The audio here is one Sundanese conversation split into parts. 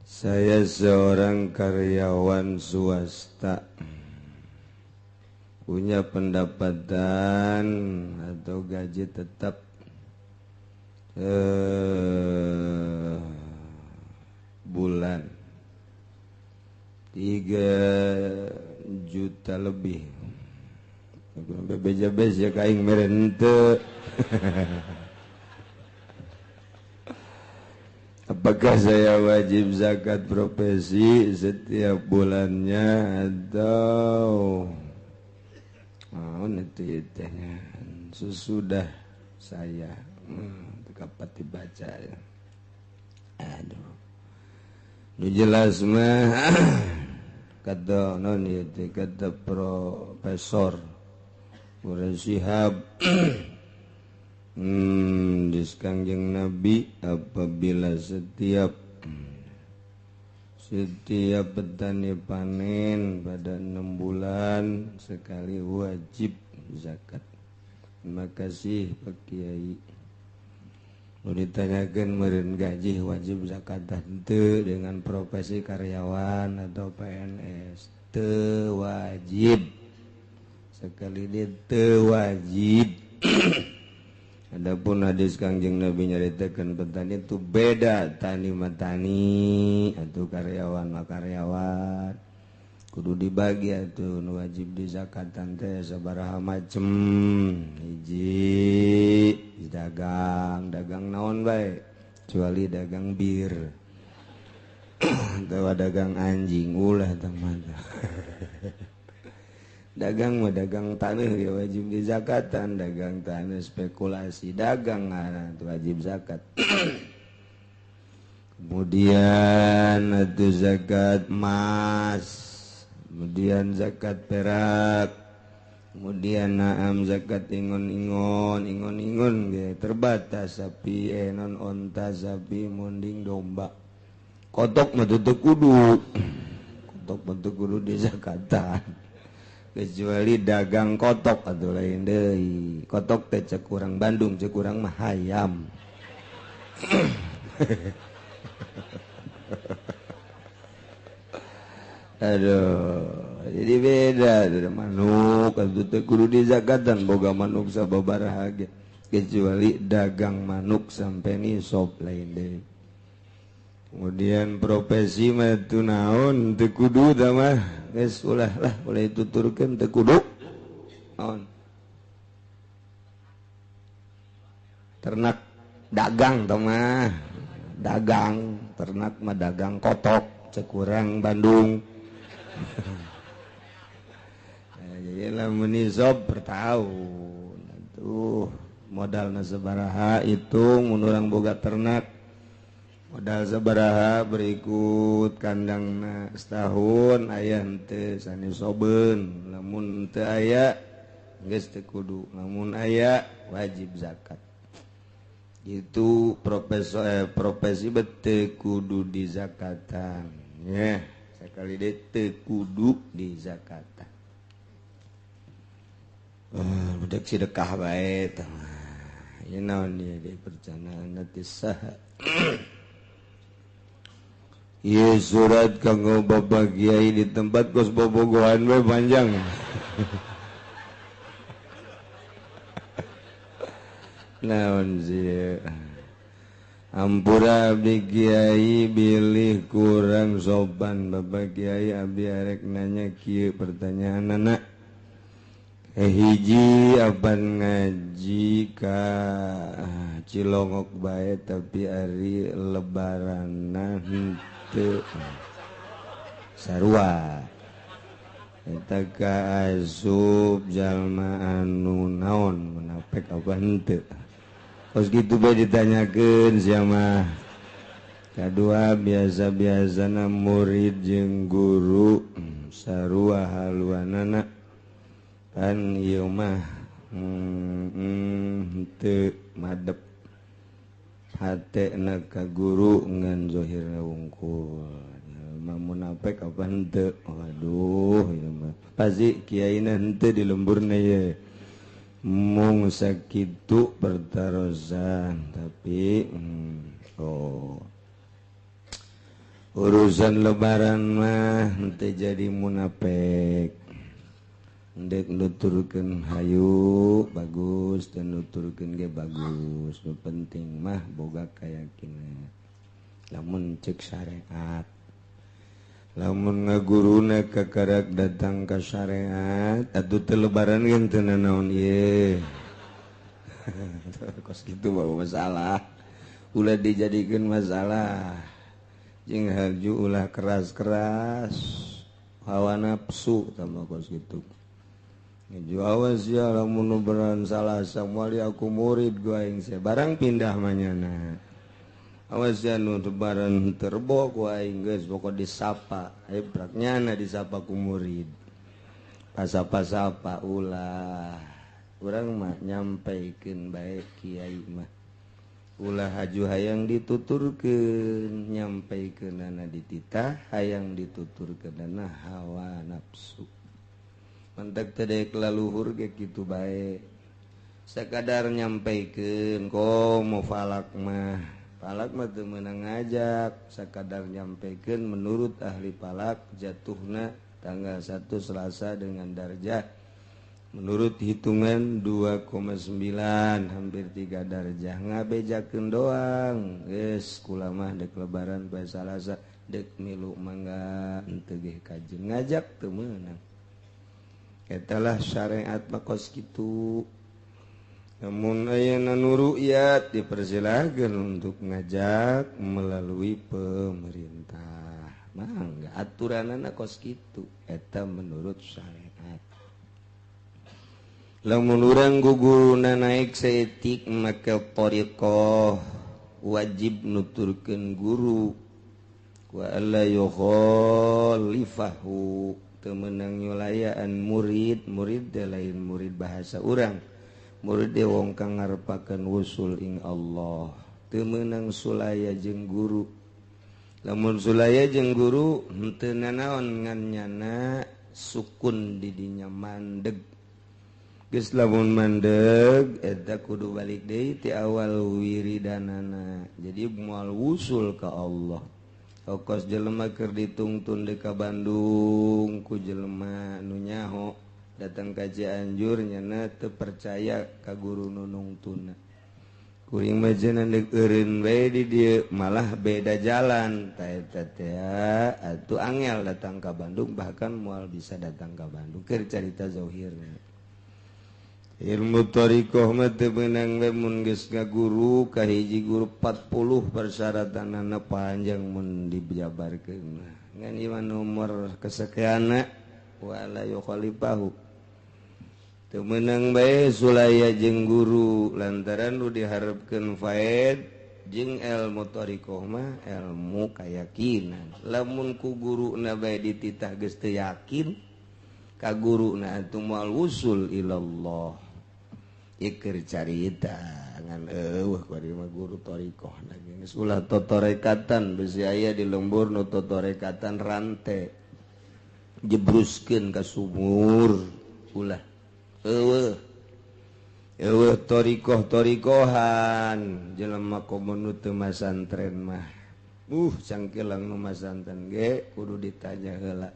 Saya seorang karyawan swasta, punya pendapatan atau gaji tetap bulan 3 juta lebih. Beja-beja ya kaing merente. Apakah saya wajib zakat profesi setiap bulannya atau itu tehnya sesudah saya dapat dibaca ya. Aduh, nu jelas mah kata non ieu kata Profesor Quraish Shihab di Kangjeng Nabi apabila setiap petani panen pada 6 bulan sekali wajib zakat. Terima kasih Pak Kiai. Nu ditanyakeun meureun gaji wajib zakat henteu dengan profesi karyawan atau PNS teu wajib. Sekali dia teu wajib. Adapun hadis Kangjeng Nabi nyaritakeun petani itu beda, tani mah tani atau karyawan mah karyawan. Kudu dibagi atuh nu wajib dizakatan teh sabaraha macem. Hiji dagang, dagang naon bae kecuali dagang bir. Atawa dagang anjing ulah tah mah. Dagang mah dagang tanah ya wajib dizakatan, dagang tanah spekulasi dagang itu wajib zakat. Kemudian itu zakat emas, kemudian zakat perak, kemudian naam zakat ingon-ingon, ingon-ingon ge terbatas sapi, non onta, sapi, munding, domba. Kotok mah teu kudu. Kotok mah teu kudu dizakatan. Kecuali dagang kotok atau lain deui. Kotok teh cek urang Bandung, cek urang mah hayam. Aduh, jadi beda dari manuk atuh teh kudu dizakatan boga manuk sababaraha ge. Kecuali dagang manuk sampai nisab lain deui. Kemudian profesi mah teu naon teu kudu tah mah geus ulah lah boleh tuturkeun teu kudu naon ternak dagang tah mah dagang ternak mah dagang kotok cek urang Bandung. Jadi lamun nisab per tahun atuh modalna sabaraha hitung mun urang boga ternak modal sabaraha berikut kandangna setahun aya henteu sanisobeun lamun teu aya geus teu kudu lamun aya wajib zakat. Itu profesi teu kudu dizakatan ya, sakali deui teu kudu dizakatan. Budak sedekah bae tah mah. Ieu naon ieu di perjalanan teh saha. Ieu surat kanggo Bapak Kiai di tempat kos bobogohan we panjang. Naon sih? Ampura abdi Kiai bilih kurang sopan Bapak Kiai abdi arek nanya kieu pertanyaanana. Hiji apan ngaji ka Cilongok bae tapi ari lebaranna henteu sarua. Eta ka asup jalma anu naon munafik apa henteu. Kos kitu bae ditanyakeun sia mah. Kadua biasa-biasana murid jeung guru sarua haluanana. Kan ieu mah henteu madep hatena ka guru ngan zahirna wungkul. Mah munafik apa henteu? Waduh ieu mah pasti kiaina henteu di lemburna ye. Mung sakitu pertarosan tapi oh. Urusan lebaran mah henteu jadi munafik. Ndek nuturkeun hayu bagus dan nuturkeun ge bagus. Nu penting mah boga kayakinan. Lamun cek syariat, lamun ngaguruna kakarak datang ka syariat atuh teu lebaran ge teu nanaon ieu. Kos kitu mah masalah. Ulah dijadikeun masalah. Jeung haju ulah keras-keras hawa nafsu tambah kos kitu. Ngeju awas ya lamun lebaran Salasa moal aku murid gua aing sia barang pindah manyana. Awas ya nu lebaran terbo ku aing geus pokok disapa, hebrak nyana disapa ku murid. Pasapa-sapa ulah. Urang mah nyampaikeun bae kiai mah. Ulah haju hayang dituturkeun, nyampaikeunana dititah, hayang dituturkeunana hawa nafsu. Mentek teh deuk laluhur ge kitu bae. Sakadar nyampaikeun komo falak mah. Falak mah teu meunang ngajak, sakadar nyampaikeun menurut ahli falak jatuhna tanggal 1 Selasa dengan darjah menurut hitungan 2,9 hampir 3 darjah ngabejakeun doang. Geus kula mah deuk lebaran bae Salasa deuk milu mangga henteu ge kajeun ngajak teu meunang. Etalah syariat mah kos kitu. Namun ayeuna nu ru'yat dipersilahkan untuk ngajak melalui pemerintah. Mangga aturanana kos kitu eta menurut syariat. Lamun urang guguruna naik saeutik maka thariqah wajib nuturkeun guru wa alla yukhalifahu teu meunang nyulayaan murid. Murid teh lain murid bahasa urang, murid teh wong kang ngarepakeun wusul ing Allah. Teu meunang sulaya jeung guru. Lamun sulaya jeung guru henteu nanaon ngan nyana sukun di dinya mandeg. Geus lamun mandeg eta kudu balik deui ti awal wiridanana. Jadi moal wusul ka Allah. Okos jelema keur ditungtun deui ka Bandung ku jelema nu nyaho datang ka Cianjur nyana teu percaya ka guru nu nungtunna. Kuring mah cenah deuk eureun bae di dieu malah beda jalan. Ta eta teh atuh angel datang ka Bandung bahkan moal bisa datang ka Bandung keur carita zauhirna. Ilmu thariqah mah teu meunang we mun geus ngaguru ka hiji guru 40 persyaratanana panjang mun dijabarkeun mah. Ngan ieu mah nomor kesekianna wala yukhalifahu. Teu meunang bae sulaya jeung guru lantaran nu diharepkeun faed jeung ilmu thariqah mah ilmu kayakinan. Lamun ku guruna bae dititah geus teu yakin ka guruna atuh moal wusul ilallah. Iker carita ngan eueuh kuari mah guru thariqah geus ulah totorekatan besi aya di lembur nu totorekatan rante jebruskeun ka sumur ulah eueuh eueuh thariqah-thariqahan jelema komo nu teu masantren mah cangkelang nu masantren ge kudu ditanya heula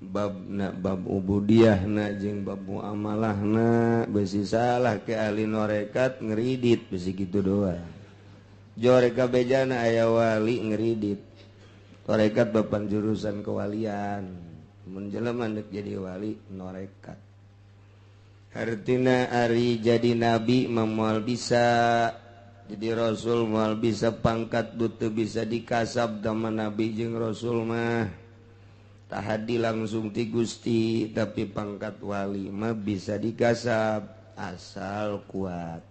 babna bab ubudiyahna jeung bab muamalahna besi salah ke ahli norekat ngeridit besi kitu doang. Jore kabejana aya wali ngeridit. Torekat bapan jurusan kewalian. Mun jelema deuk jadi wali norekat. Hartina ari jadi nabi mah moal bisa, jadi rasul moal bisa, pangkat teu bisa dikasab sama nabi jeung rasul mah. Tahadi langsung ti Gusti, tapi pangkat wali mah bisa digasap asal kuat.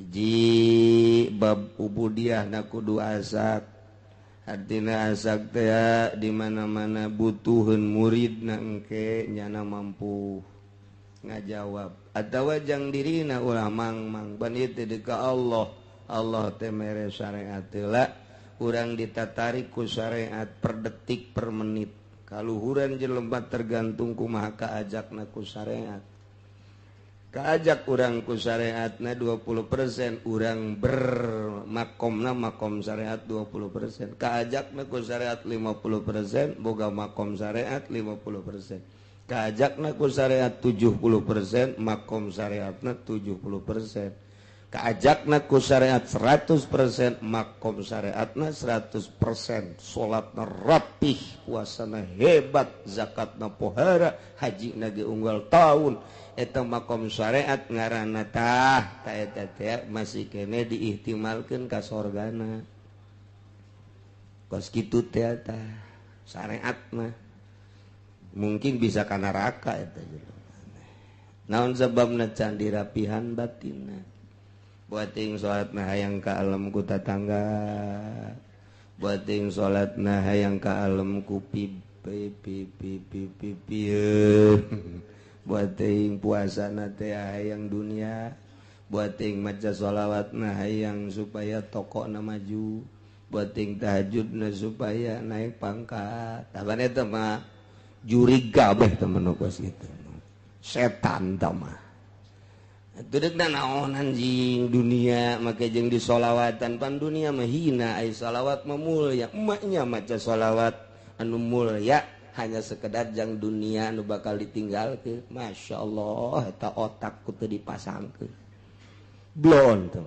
Hiji bab ubudiyah na kudu asak. Artina asak teh di mana-mana butuheun murid na engke nyana mampu ngajawab. Atawa jang dirina ulah mang-mang ban ieu teh ka Allah. Allah teh mere syariat heula, urang ditatarik ku syariat per detik per menit. Kaluhuran jelema tergantung kumaha kaajakna ku syariat. Kaajak urang ku syariatna 20%, urang bermakomna makom syariat 20%. Kaajakna ku syariat 50%, boga makom syariat 50%. Kaajakna ku syariat 70%, makom syariatna 70%. Kaajakna ku syariat 100%, makom syariatna 100%. Salatna rapih, puasana hebat, zakatna pohara, hajina ge unggal tahun. Eta makom syariat ngaranna tah ta eta teh masih kene diihtimalkeun ka sorgana. Kos kitu teh tah syariat mah mungkin bisa ka neraka eta jelema. Naon sababna can dirapihan batinna. Buat ting salatna hayang ka alam ku tatangga, buat ting salatna hayang ka alam ku pi pi pi pi pi pi, buat ting puasana teh hayang dunia, buat ting maca sholawatna hayang supaya tokona maju, buat ting tahajudna supaya naik pangkat. Taban eta mah jurig kabeh temen kos kitu. Setan tah mah. Tudek naon anjing dunia make jeung disolawatan pan dunia mah hina, ai solawat mah mulya. Emaknya maca solawat anu mulya hanya sekedar jang dunia anu bakal ditinggalkeun. Masya Allah eta otak ku teu dipasangkeun. Bloon teh.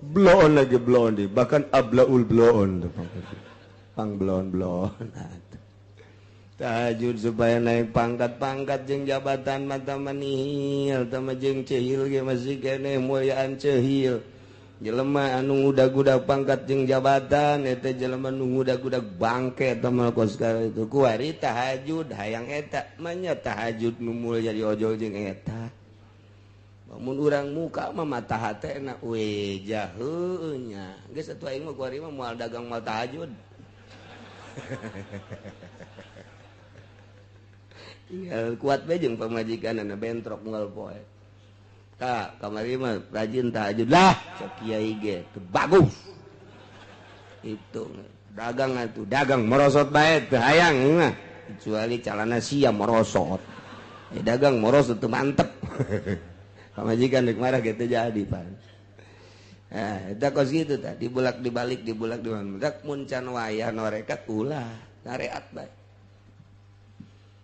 Bloon lagi bloon di bahkan ablaul bloon teh pang bloon-bloon. Tahajud supaya naik pangkat-pangkat jeung jabatan mata manihil tama jeung cehil ge masih keneh mulyaan cehil. Jelema anu ngudag-gudag pangkat jeung jabatan eta jelema nu ngudag-gudag bangke eta mah kos itu. Kuari tahajud hayang eta manya tahajud nu mulya diojol jeung eta. Mun urang muka mah mata hatena we jaheuh nya. Geus atuh aing mah kuari mah moal dagang moal tahajud. Tinggal kuat bae jeung pamajikanna bentrok unggal poe. Ka kamari mah rajin tahajud lah cek kiai ge teu bagus. Itu dagang atuh dagang merosot bae teu hayang mah kecuali calana sia merosot. Dagang merosot teu mantep. Pamajikan deuk marah ge teu jadi pan. Eta kos kitu tah dibulak dibalik dibulak dibalik mun can wayah norekat ulah syariat bae.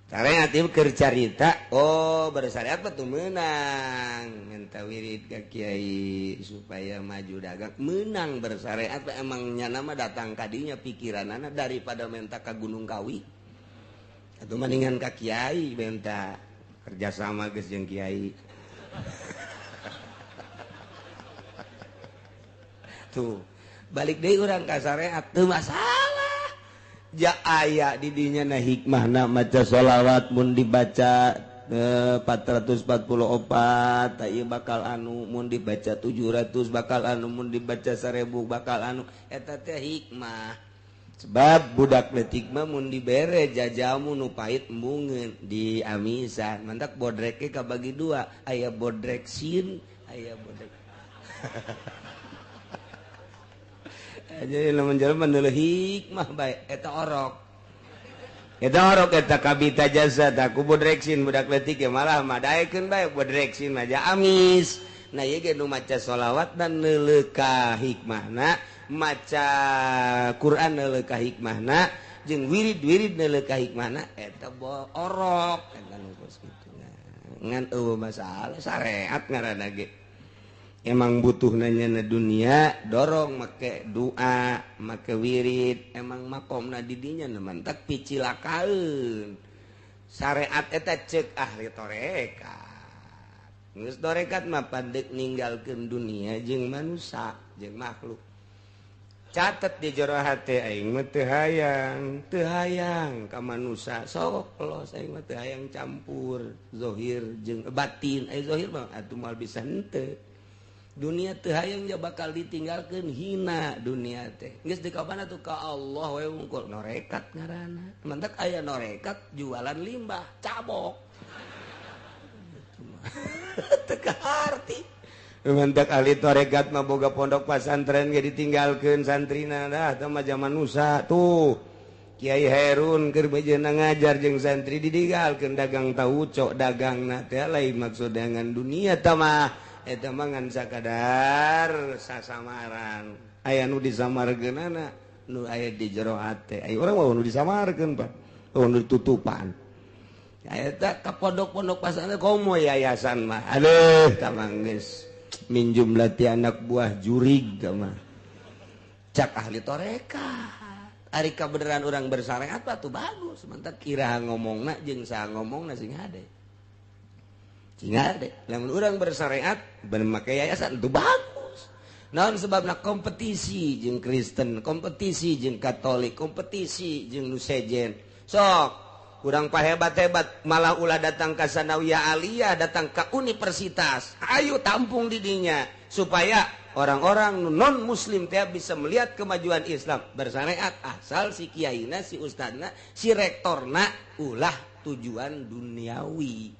Syariat ieu keur carita, oh bersyariat mah teu meunang minta wirid ka kiai supaya maju dagang meunang bersyariat mah emang nyana mah datang ka dinya pikiranana daripada minta ka Gunung Kawi atuh mendingan ka kiai minta kerjasama geus jeung kiai. Tuh balik deui urang ka syariat teu masalah. Ja aya di dinya na hikmahna maca sholawat mun dibaca 444 ta ieu bakal anu, mun dibaca 700 bakal anu, mun dibaca 1000 bakal anu, eta teh hikmah. Sebab budak leutik mah mun dibere jajamu nu pahit embungeun di amisan mantak bodreke kabagi dua, aya bodrek sin aya bodrek. Jadi lamun jelema neuleuh hikmah bae eta orok. Eta orok eta kabita jasa tah ku bodreksin budak leutik ge malah madaekeun bae bodreksin mah ja amis. Nah ieu ge nu maca sholawat dan neuleuh ka hikmahna, maca Quran neuleuh ka hikmahna, jeung wirid-wirid neuleuh ka hikmahna eta orok eta nu kos kitu. Ngan eueuh masalah syariat ngaranna ge. Emang butuh nanya na dunia dorong make doa make wirid emang makomna didinya na mantak picilakaeun syariat eta cek ahli tarekat geus tarekat mah pandek ninggalkeun dunia jeung manusia jeung makhluk. Catet di jero hate aing mah teu hayang ka manusia sok los aing mah teu hayang campur zahir jeung batin ai zahir mah atuh moal bisa henteu. Dunia teu hayang ja bakal ditinggalkeun hina dunia teh. Geus dikapan atuh ka Allah we wungkul norekat ngaranna. Mantak aya norekat jualan limbah cabok. Teu kaharti. Mantak ahli tarekat mah boga pondok pasantren ge ditinggalkeun santrina dah teh mah zaman nusa tuh. Kiai Herun keur bejeuna ngajar jeung santri didigalkeun dagang tauco, dagangna teh lain maksud dengan dunia tah mah, eta mah ngan sakadar sasamaran. Aya nu disamarkeunana, nu aya di jero hate. Aya urang mah nu disamarkeun, Pak, nu ditutupan. Eta ka pondok-pondok pasantren komo yayasan mah, aduh, tamang geus min jumlati anak buah jurig mah cak ahli torekat. Ari kabeneran orang bersyariat mah tuh bagus, mantap kira ngomongna jeung saha ngomongna sing hade, sing hade. Lamun urang bersyariat bener make yayasan tuh bagus. Naon sebabna? Kompetisi jeung Kristen, kompetisi jeung Katolik, kompetisi jeung nu sejen. Sok kurang pahebat-hebat malah ulah datang ke sanawiyah aliyah, datang ke universitas, ayo tampung didinya supaya orang-orang non muslim teh bisa melihat kemajuan Islam bersyariat, asal si kiaina, si ustadna, si rektorna ulah tujuan duniawi.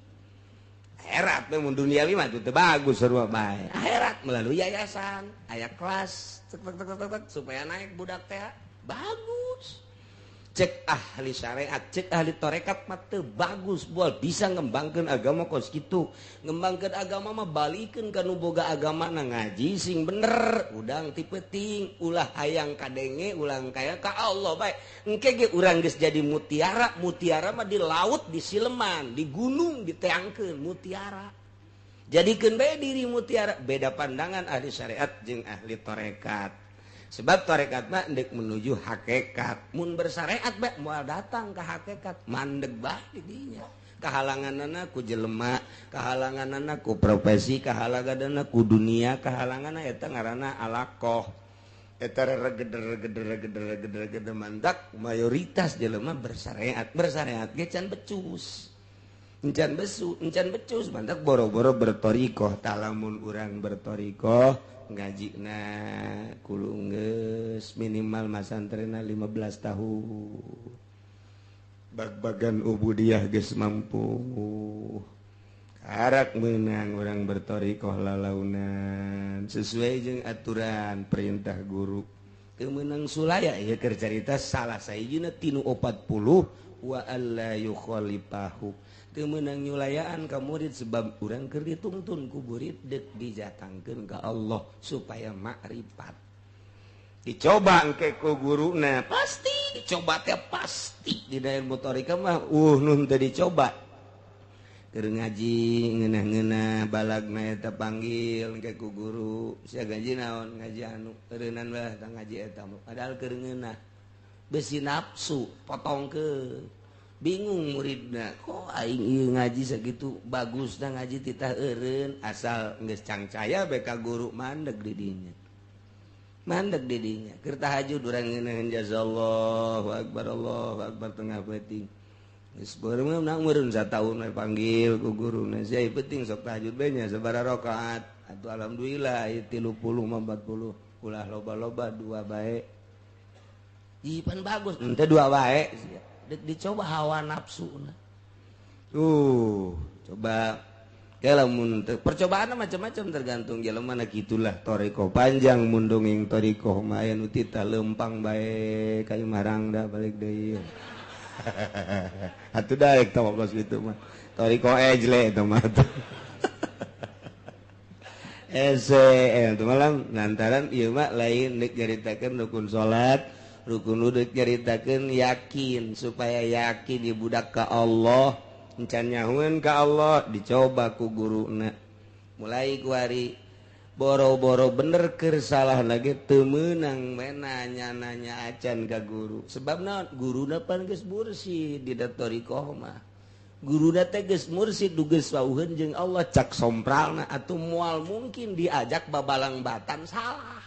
Akhirat memang duniawi mah itu bagus, sarua bae. Akhirat melalui yayasan aya kelas tek, tek, tek, tek, tek, supaya naik budak teh bagus. Cek ahli syariat, cek ahli torekat mah teu bagus, bual bisa ngembangkeun agama kos kitu. Ngembangkeun agama mah balikeun ka nu boga agama na, ngaji sing bener, udang ti peuting, ulah hayang kadenge, ulah kaya ka Allah bae. Engke ge urang geus jadi mutiara, mutiara mah di laut, di sileman, di gunung diteangkeun mutiara. Jadikeun bae diri mutiara. Beda pandangan ahli syariat jeung ahli torekat. Sebab tarekat mah ndek menuju hakikat, mun bersyariat bae moal datang ke hakikat, mandeg bae didinya. Kahalanganana ku jelema, kahalanganana ku profesi, kahalanganana ku dunia, kahalanganana eta ngaranna alaqoh, eta regeder regeder regeder regeder regeder. Mandak mayoritas jelema bersyariat, bersyariat ge can becus, encan besu, encan becus. Mandak boro-boro bertorikoh. Talamun urang bertorikoh ngaji na kudu geus minimal masantrena 15 tahun, bag-bagan ubudiah geus mampu, karak menang orang bertorikoh lalaunan sesuai jeung aturan perintah guru. Teu meunang sulaya ieu keur carita salah sahijina tinu 40 wa alla yukhalifahu. Teu meunang nyulayaan ka murid, sebab urang keur dituntun ku murid deuk dijatangkeun ka Allah supaya makrifat. Dicoba engke ku guruna, pasti dicoba teh, pasti di ilmu torika mah nun teu dicoba. Keur ngaji ngeunah-ngeunah balagna eta panggil engke ku guru, sia ngaji naon? Ngaji anu eureunnan lah tah ngaji eta, padahal keur ngeunah. Besi nafsu potongkeun, bingung muridna, kok aing ieu ngaji sakitu bagusna ngaji titah eureun. Asal geus cangcaya bae ka guru, mandeg di dinya, mandeg di dinya. Keur tahajud urang ngeunaheun jazallahu akbar, Allahu akbar, tengah peuting geus beureum meureun sataun we panggil ku guruna, sia peuting sok tahajud bae nya sabaraha rakaat? Atuh alhamdulillah ieu 30 mah 40, ulah loba-loba, dua bae. Ih, pan bagus ente dua bae sia. Dicoba hawa nafsu tuh, coba lamun percobaan macam-macam tergantung jelema na. Gitulah toriko panjang mun dongeng toriko mah, aya nu tita lempang bae kayu marang da balik deui. Atuh daek tah kos kitu mah toriko ejle eta mah. Ese itu malam lantaran ieu mah lain deuk nyaritakeun rukun salat, rukun uduk, nyaritakeun yakin supaya yakin di budak ka Allah, encan nyahueun ka Allah. Dicoba ku guruna, mulai kuari boro-boro bener keur salah lagi teu meunang nanya-nanya acan ka guru. Sebab naon? Guruna pan geus mursid di thoriqoh mah, guruna teh geus mursid, geus wauheun jeung Allah cak sompralna. Atuh moal mungkin diajak babalang batan salah,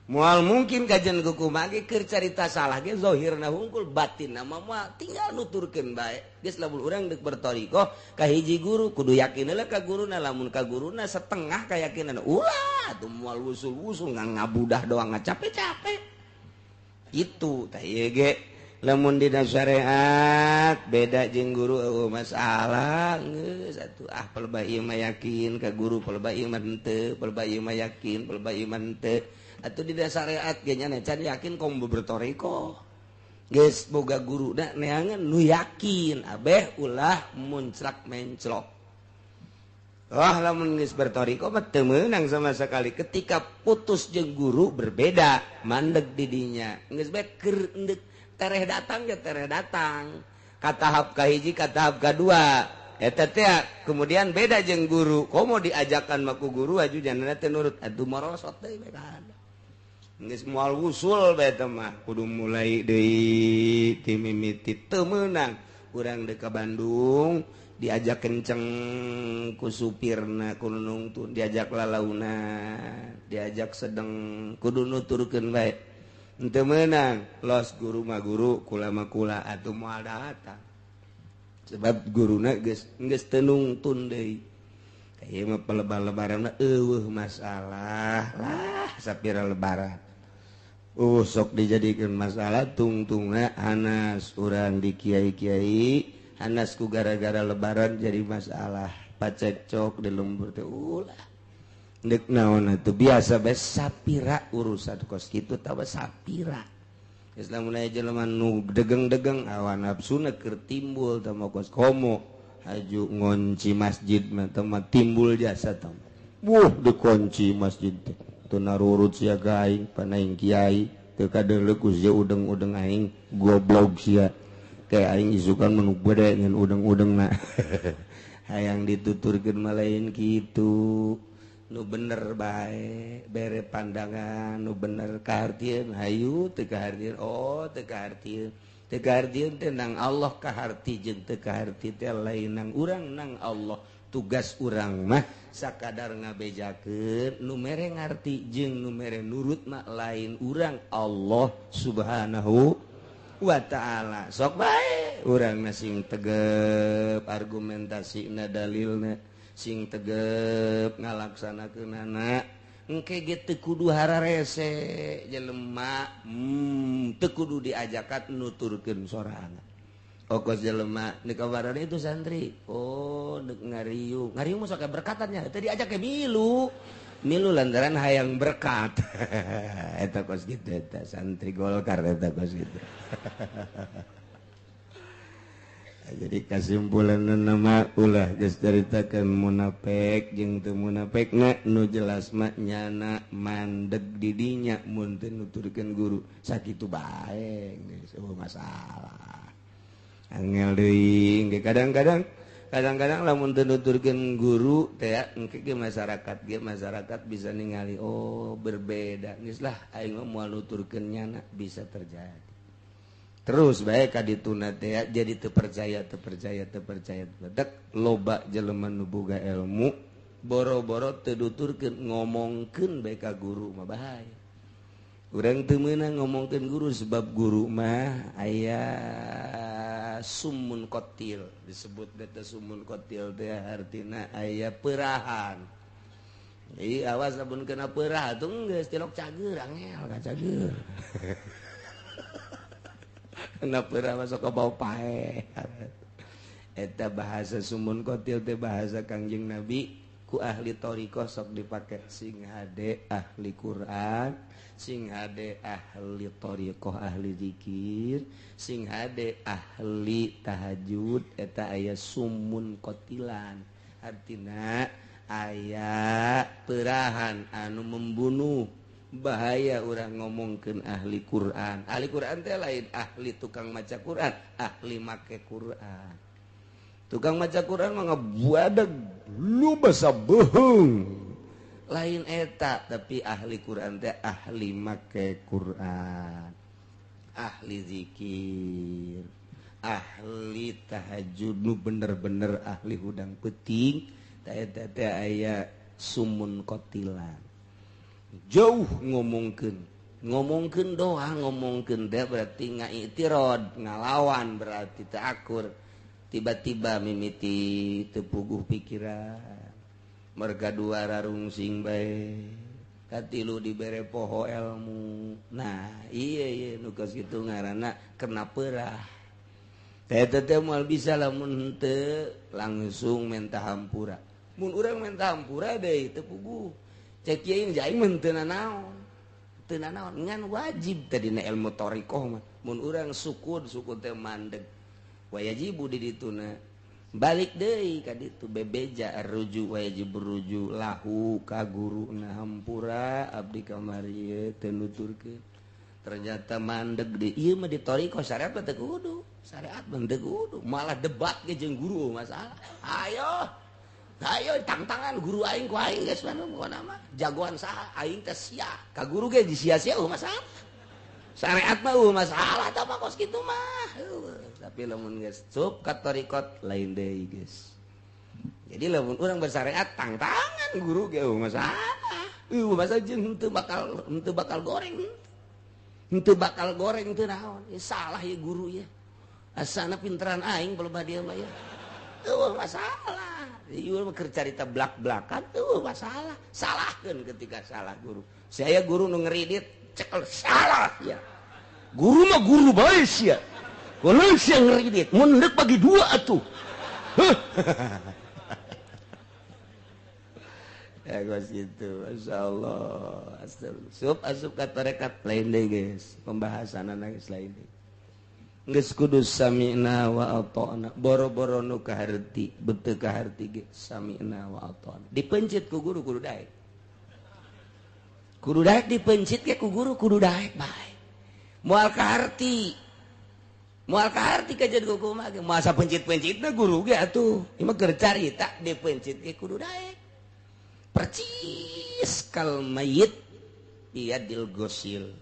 moal mungkin kajian kuku ge keur carita salah ge zahirna hungkul, batinna mah moal, tinggal nuturkeun bae geus. Lamun urang deuk berthoriqoh ka hiji guru kudu yakin heula ka guruna. Lamun ka guruna setengah keyakinan, ulah atuh, moal wusul-wusul, ngabudah doang capek-capek itu. Tah ieu ge lamun dina syariat beda jeung guru, eueuh masalah geus atuh. Ah, pelebah ieu mah yakin ka guru, pelebah ieu mah henteu, pelebah ieu mah yakin, pelebah ieu mah henteu. Atau di syariat ge nya can yakin komo bertorikoh. Geus boga guru da neangan nu yakin abeh ulah muncrak menclok. Wah lamun geus berthoriqoh mah teu meunang sama sekali. Ketika putus jeung guru berbeda, mandeg di dinya. Geus bae keur endek tereh datang ya tereh datang. Ka tahap kahiji ka tahap kadua. Eta teh kemudian beda jeung guru. Komo diajakan mah ku guru aju jangan teh nurut atuh morosot deui bae kan. Geus moal wusul bae teh mah kudu mulai deui ti mimiti teu meunang. Urang deuk ka Bandung diajak kenceng ku supirna ku nungtun, diajak lalauna, diajak sedeng kudu nuturkeun bae. Henteu meunang los guru mah guru kula mah kula atuh moal datang. Sebab guruna geus geus teu nungtun deui. Ieu mah pelebar-lebaran mah eueuh masalah lah sapira lebaran. Sok dijadikan masalah tungtungna hanas urang di kiai-kiai hanas ku gara-gara lebaran jadi masalah pacekcok di lembur teh ulah deuk naon atuh biasa bae sapira urusan kos kitu tawa sapira. Geus lamun aya jelema nu degeng-degeng hawa nafsuna keur timbul teh kos komo haju ngonci masjid mah teh timbul jasa teh. Wuh dikunci masjid teh. Teu narurut sia ka aing panaing kiai teu kadeuleu ku sia udeng-udeng aing goblok sia. Kayak aing isukan menu gede ngan udeng-udengna. Hayang dituturkeun mah lain kitu. Nu bener bae bere pandangan nu bener kahartieun hayu teu kahartieun oh teu kahartieun. Teu kahartieun teh nang Allah kaharti jeung teu kaharti teh lain nang urang nang Allah. Tugas urang mah sakadar ngabejakeun nu mere ngarti jeung nu mere nurut mah lain urang Allah Subhanahu wa ta'ala. Sok bae urang na sing tegep argumentasina dalilna sing tegep ngalaksanakeunana engke ge teu kudu hararese jelema teu kudu diajakan nuturkeun sorangan. Okos jelema di kabaran itu santri oh dek ngariung ngariung mah sok berkatannya teu diajak ke milu milu lantaran hayang berkat. Eta kos kitu eta santri Golkar eta kos kitu. Jadi kasimpulan nama ulah geus caritakeun munafik jeung teu munafik nu jelas mah nyana mandeg di dinya mun teu nuturkeun guru sakitu bae geus eueuh masalah. Angel deui kadang-kadang kadang-kadang lamun teu nuturkeun guru teh engke ge masyarakat bisa ningali oh berbeda geus lah aing mah moal nuturkeun nyana bisa terjadi. Terus bae ka dituna teh jadi teu percaya teu percaya teu percaya dek loba jelema nu boga ilmu boro-boro teu nuturkeun ngomongkeun bae ka guru mah bahaya. Urang teu meunang ngomongkeun guru sebab guru mah aya sumun kotil disebut beta sumun kotil teh artina aya perahan. Jadi awas lamun kena perah atuh geus tilok cager angel ka cager. Kena perah masuk ke bau pae. Eta bahasa sumun kotil teh bahasa Kangjeng Nabi ku ahli thoriqoh sok dipake sing hade ahli Quran, sing hade ahli thoriqoh ahli zikir, sing hade ahli tahajud eta aya sumun kotilan artina aya perahan anu membunuh. Bahaya urang ngomongkeun ahli Quran. Ahli Quran teh lain ahli tukang maca Quran, ahli make Quran. Tukang maca Quran mah ngabuadeg lu basa beuheung. Lain eta tapi ahli Quran teh ahli make Quran, ahli zikir, ahli tahajud nu bener-bener ahli hudang peuting tah eta teh aya sumun kotilan. Jauh ngomongkeun ngomongkeun doa ngomongkeun teh berarti ngaitirod ngalawan berarti teu akur. Tiba-tiba mimiti teu puguh pikiran merga dua rarungsing bae katilu dibere poho ilmu. Nah iya iya nu kos kitu ngaranna kena perah teh teh moal bisa lamun henteu langsung menta hampura. Mun urang menta hampura deui teu puguh cek kiai aing mah teu nanaon. Teu nanaon ngan wajib tadina ilmu thariqah mah. Mun urang sukun sukun teh mandeg. Wajibu di dituna. Balik deui ka ditu bebeja ruju wajib ruju lahu ka guruna hampura abdi kamari ieu teu nuturkeun. Ternyata mandeg di ieu mah di thariqah syariat mah teu kudu. Syariat mah teu kudu, malah debat ge jeung guru masalah. Ayo ayo tangtangan guru aing ku aing geus mah pokona mah jagoan saha aing teh sia ka guru ge disia-sia eueuh masalah. Syariat mah eueuh masalah tah mah kos kitu mah. Tapi lamun geus cup ka thariqat lain deui geus. Jadi lamun urang bersyariat tangtangan guru ge eueuh masalah. Eueuh masalah jeung henteu bakal goreng. Henteu bakal goreng teu naon. Salah ya guru ya. Asana pinteran aing balebah dia mah ya. Eueuh masalah. Ieu mah keur carita blak-blakan eueuh masalah. Salahkeun ketika salah guru. Saya guru nu ngeridit cekel salah ya. Guru mah guru bae sia. Kunaon sia ngeridit mun deuk bagi dua atuh. Ya geus kitu masyaallah. Asup asup ka tarekat lain deui geus. Pembahasanna geus lain deui. Geus kudu sami'na wa ata'na. Boro-boro nu kaharti, beuteung kaharti ge sami'na wa ata'na. Dipencit ku guru kudu daek. Kudu daek dipencit ge ku guru kudu daek bae. Moal kaharti. Moal kaharti kajeun ku kumaha ge. Masa pencit-pencitna guru ge atuh. Ieu mah keur carita dipencit ge kudu daek. Percis kal mayit biadil gosil.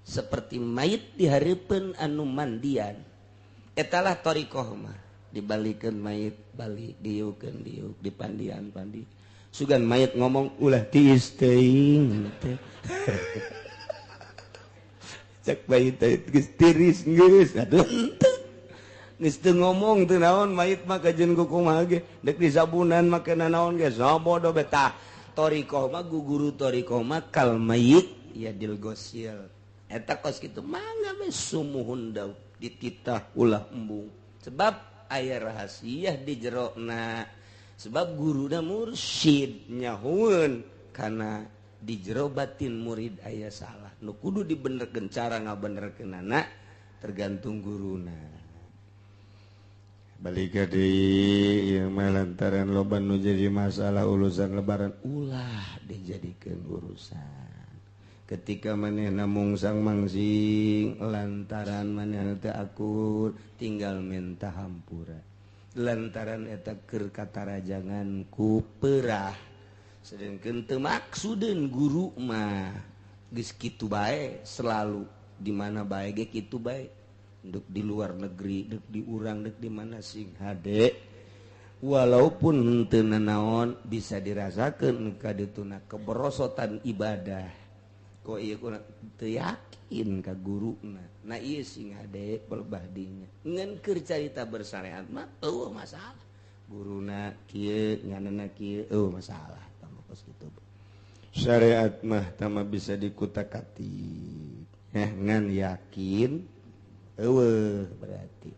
Seperti mayit dihareupeun anu mandian. Etalah thariqah mah. Dibalikeun mayit balik diukeun diuk dipandian pandi. Sugan mayit ngomong ulah tiis teuing teh. Cek mayit teh geus tiris geus atuh henteu. Geus teu ngomong teu naon mayit mah kajeun ku kumaha ge deuk disabunan make nanaon ge sabodo betah. Thariqah mah guguru thariqah mah kal mayit yadil gosil. Eta kos kitu mangga we sumuhun daun dititah ulah embung. Sebab aya rahasia di jerona. Sebab guruna mursyid nyahueun kana di jero batin murid aya salah. Nu kudu dibenerkeun cara ngabenerkeunana tergantung guruna. Balik deui ieu mah lantaran loba nu jadi masalah urusan lebaran ulah dijadikeun urusan. Ketika manehna mungsang mangsing lantaran manehna teu akur tinggal minta hampura. Lantaran eta keur katarajangan ku perah. Sedengkeun teu maksudeun guru mah geus kitu bae selalu di mana bae ge kitu bae. Dek di luar negeri, dek di urang, dek di mana sing hade. Walaupun henteu nanaon bisa dirasakeun ka dituna keberosotan ibadah. Kok ieu kurang teu yakin ka guruna. Nah ieu sing hade pelebah dinya. Ngan keur carita bersyariat mah eueuh masalah. Guruna kieu nganana kieu eueuh masalah tah kos kitu. Syariat mah tama bisa dikutak-atik. Ngan yakin eueuh berarti.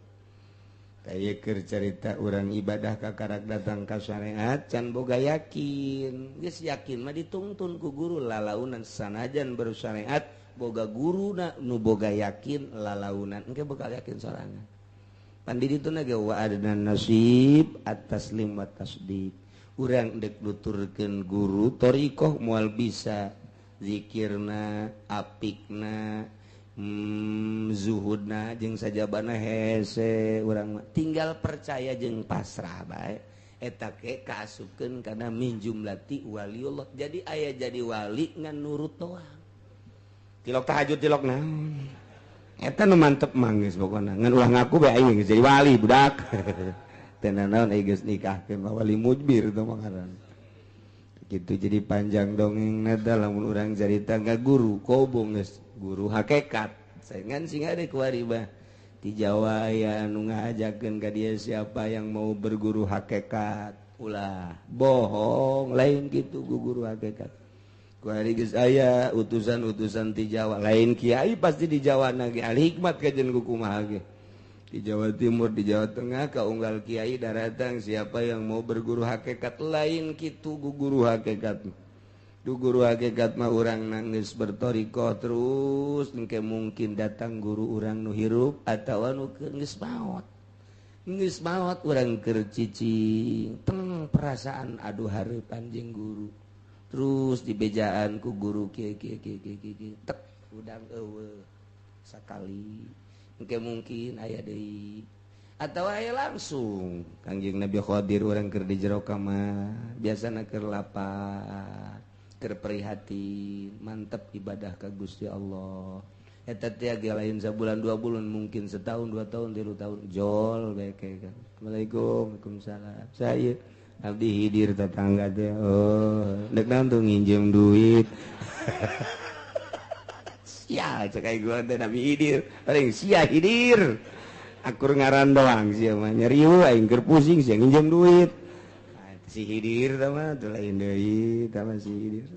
Aya keur carita urang ibadah kakarak datang ka syariat can boga yakin. Geus yakin mah ditungtun ku guru lalaunan sanajan bersyariat boga guruna nu boga yakin lalaunan engke bakal yakin sorangan. Pan di dituna ge wa adna nasib at-taslim wa tasdiq. Urang deuk nuturkeun guru thariqah moal bisa zikirna apikna zuhudna jeung sajabana hese urang mah tinggal percaya jeung pasrah bae eta ke kaasupkeun kana min jumlati waliullah. Jadi aya jadi wali ngan nurut doang tilok tahajud tilok naon eta nu mantep mah geus pokona ngan ulah ngaku bae aing geus jadi wali budak. Teu nanaon aing geus nikahkeun mah wali mujbir teh mah ngaran gitu. Jadi panjang dongengna teh lamun urang carita ka guru kobong geus guru hakikat saingan sing ada kuari bah di Jawa aya anu ngajakeun ka dia siapa yang mau berguru hakikat ulah bohong lain kitu guru hakikat kuari geus aya utusan-utusan ti Jawa lain kiai pasti di Jawa na ge al hikmat kajeun ku kumaha ge di Jawa Timur di Jawa Tengah ka unggal kiai daratang siapa yang mau berguru hakikat lain kitu guru hakikat. Du guru hakikat mah urang nangis bertorikoh terus engke mungkin datang guru urang nu hirup atawa nu geus maot. Geus maot urang keur cicing teng perasaan aduh hareupan jeung guru. Terus dibejaan ku guru kieu kieu kieu kieu kieu tek udang eueuh sakali. Engke mungkin aya deui atau aya langsung Kangjeng Nabi Khadir urang keur di jero kamar biasana keur lapar keur prihatin mantep ibadah ka Gusti Allah eta teh ge lain sabulan 2 bulan mungkin setahun 2 tahun 3 tahun jol bae kan. Assalamualaikum. Waalaikumsalam. Saya abdi hidir tetangga teh oh dek naon tuh nginjem duit. Sia cek aing gua teh Nabi Hidir paling sia Hidir akur ngaran doang sia mah nyeriu aing keur pusing sia nginjem duit si Hidir tah mah teu lain deui tah mah si Hidir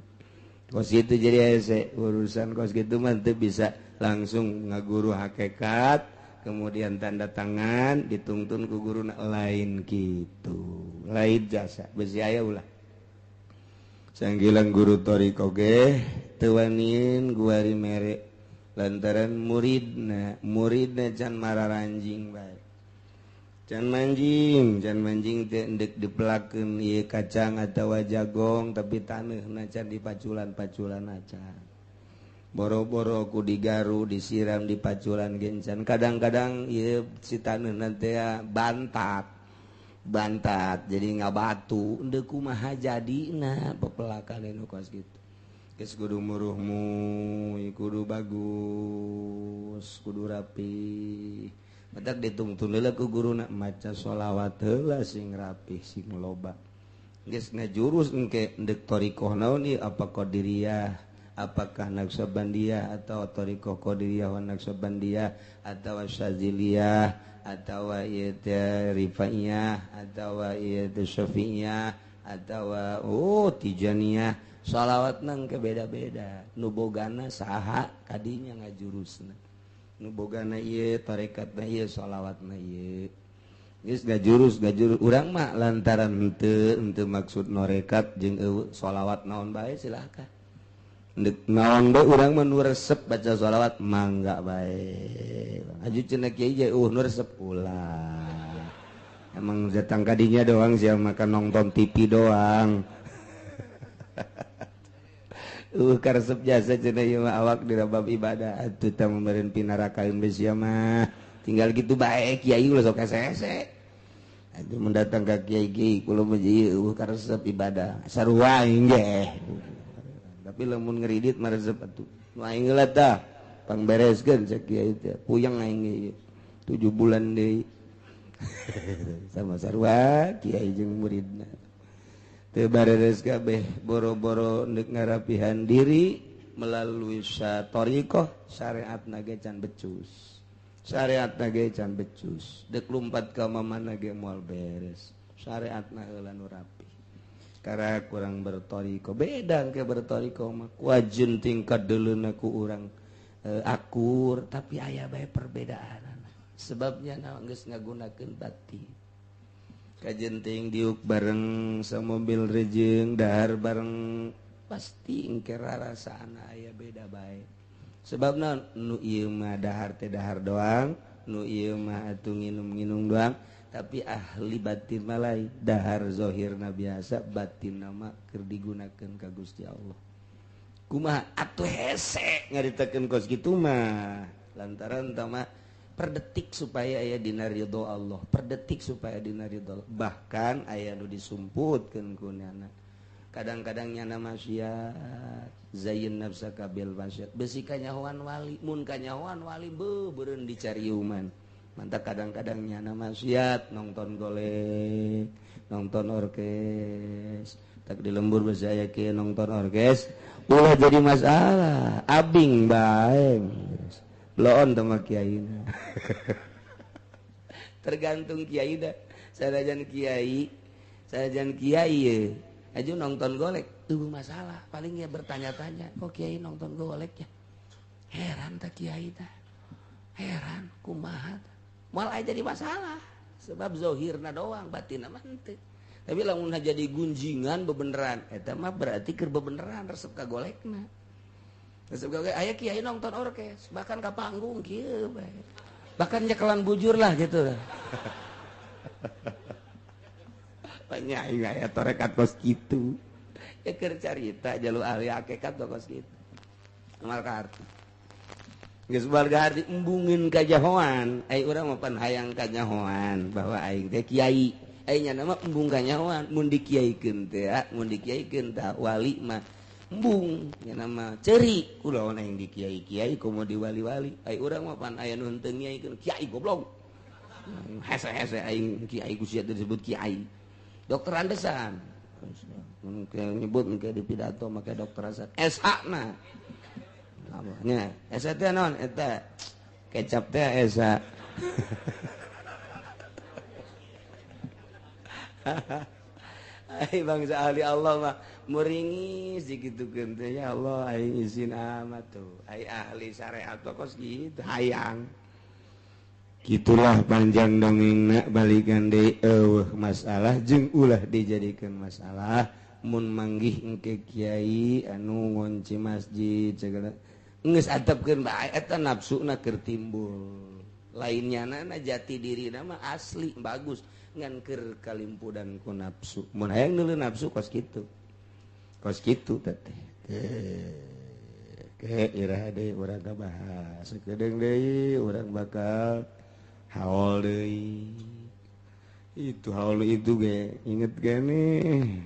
kos kitu jadi hese urusan kos kitu mah teu bisa langsung ngaguru hakikat kemudian tanda tangan dituntun ku guru lain kitu lain jasa besi aya ulah sanggilang guru thoriqoh ge teu wanin guari mere lantaran muridna can mararanjing bae can manjing teh endek dipelakeun ieu kacang atawa jagong tapi taneuhna can dipaculan-paculan acan boro-boro ku digaru disiram dipaculan gencan kadang-kadang ieu si taneuhna teh bantat jadi ngabatu endek kumaha jadina pepelakan anu kos kitu. Geus kudu muruhmu, kudu bagus, kudu rapi. Batak ditungtun heula ku guruna maca sholawat heula sing rapih sing loba. Geus ngajurus engke endek thoriqoh naon ieu apa qadiriyah, apakah naqsabandiyah atau thoriqoh qadiriyah wa naqsabandiyah atau syaziliyah atau ieu teh rifaiyah atau ieu teh syafi'iyah atau oh tijaniyah. Sholawat nang ke beda-beda nu bogana saha kadinya ngajurusna nu bogana ieu tarekatna ieu sholawatna ieu geus ngajurus urang mah lantaran henteu maksud norekat jeung eueuh sholawat naon bae silakan ndek naon bae urang mah nu resep baca sholawat mangga bae aju cenah kiai ge nu resep ulah emang datang kadinya doang sia makan nonton TV doang. Karesep jasa cenah ieu mah awak di bab ibadah atuh tah meureun pinarakaeun bae sia mah tinggal gitu bae kiai ulah sok hese-hese atuh mun datang ka kiai ge kula mah ieu karesep ibadah sarua aing ge tapi lamun ngeridit mah resep atuh nu aing heula tah pangbereskeun cek kiai teh puyeng aing ge 7 bulan deui sama sarua kiai jeung muridna teu bareres kabeh boro-boro ndek ngarapihan diri melalui thoriqoh syariatna ge can becus syariatna ge can becus dek lumpat ka mamana ge moal beres syariatna heula nu rapi karena kurang berthoriqoh beda ke berthoriqoh mah kuajun tingkat deuleuna ku urang akur tapi aya bae perbedaan sebabnya naon geus ngagunakeun batin kajenting diuk bareng samobil rejeng dahar bareng pasti engke rarasaan aya beda bae sebabna nu ieu mah dahar teh dahar doang nu ieu mah atuh nginum-nginum doang tapi ahli batin mah lain dahar zahirna biasa batinna mah keur digunakeun ka Gusti Allah kumaha atuh hese ngaritakeun kos kitu mah lantaran tah mah per detik supaya aya dina ridho Allah, per detik supaya dina ridho Allah. Bahkan aya nu disumputkeun ku nyana. Kadang-kadang nyana maksiat, zayin nafsaka bil maksiat. Besi kanyahoan wali, mun kanyahoan wali beuh beureun dicariuman. Mantap kadang-kadang nyana maksiat, nonton golek, nonton orkes. Tak di lembur besi aya kieu nonton orkes, ulah jadi masalah, abing bae. Bloon sama kiai. Tergantung kiai dah. Sanajan kiai ye. Aja nonton golek, tuh masalah. Paling ya bertanya-tanya, kok kiai nonton golek ya? Heran tak kiai dah. Heran kumaha. Moal aya jadi masalah. Sebab zohirna doang, batinna mah henteu. Tapi lamun jadi gunjingan bebeneran eta mah berarti keur bebeneran resep ka golekna. Resep ka golek aya kiai nonton orkes bahkan ka panggung kieu bae. Bahkan nyekelan bujur lah gitu. Banyak aya tarekat kos kitu. Ya keur carita jalu ahli hakikat kos kitu. Amal ka arti. Geus warga arti embungin kajahoan, ai urang mah pan hayang kanyahoan bahwa aing teh kiai. Aing nya mah embung kanyahoan, mun dikiaikeun teh, mun dikiaikeun tah wali mah embung nya nama ceuri kulawan aing dikiai-kiai komo diwali-wali. Ai urang mah pan aya nu henteu ngiaikeun kiai goblok. Hese-hese aing kiai ku sia disebut kiai. Dokter Andesan. Mun nyebut engke di pidato make dokter Hasan. SH na. Nya, esa teh naon eta? Kecap teh esa. Ai bangsa ahli Allah mah muringis dikitukeun teh ya Allah aing izin amat tuh. Ai ahli syariat kos kitu hayang. Gitulah panjang dongengna balikan deui eueuh masalah jeung ulah dijadikeun masalah mun manggih engke kiai anu ngunci masjid segala geus atepkeun bae eta nafsuna keur timbul. Lainnya nana jati dirina mah asli bagus ngan keur kalimpudan ku nafsu. Mun hayang neuleuh nafsu kos kitu. Kos kitu teh. Ke iraha deui urang kabahas. Sakedeung deui urang bakal haul deui. Itu haul itu ge inget gini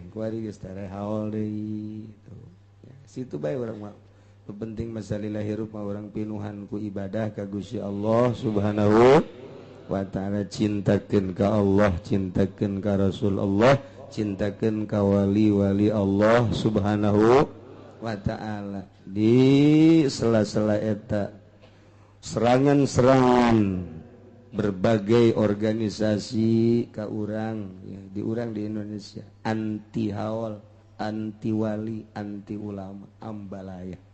kuari geus tare haul deui tuh. Ya, situ bae urang mah. Penting masalah hirup mah urang pinuhan ku ibadah ka Gusti Allah Subhanahu wa ta'ala, cintakeun ka Allah, cintakeun ka Rasul Allah, cintakeun ka wali-wali Allah Subhanahu wa ta'ala. Di sela-sela eta serangan-serangan berbagai organisasi ka urang ya, di urang di Indonesia anti haul, anti wali, anti ulama, ambalaya.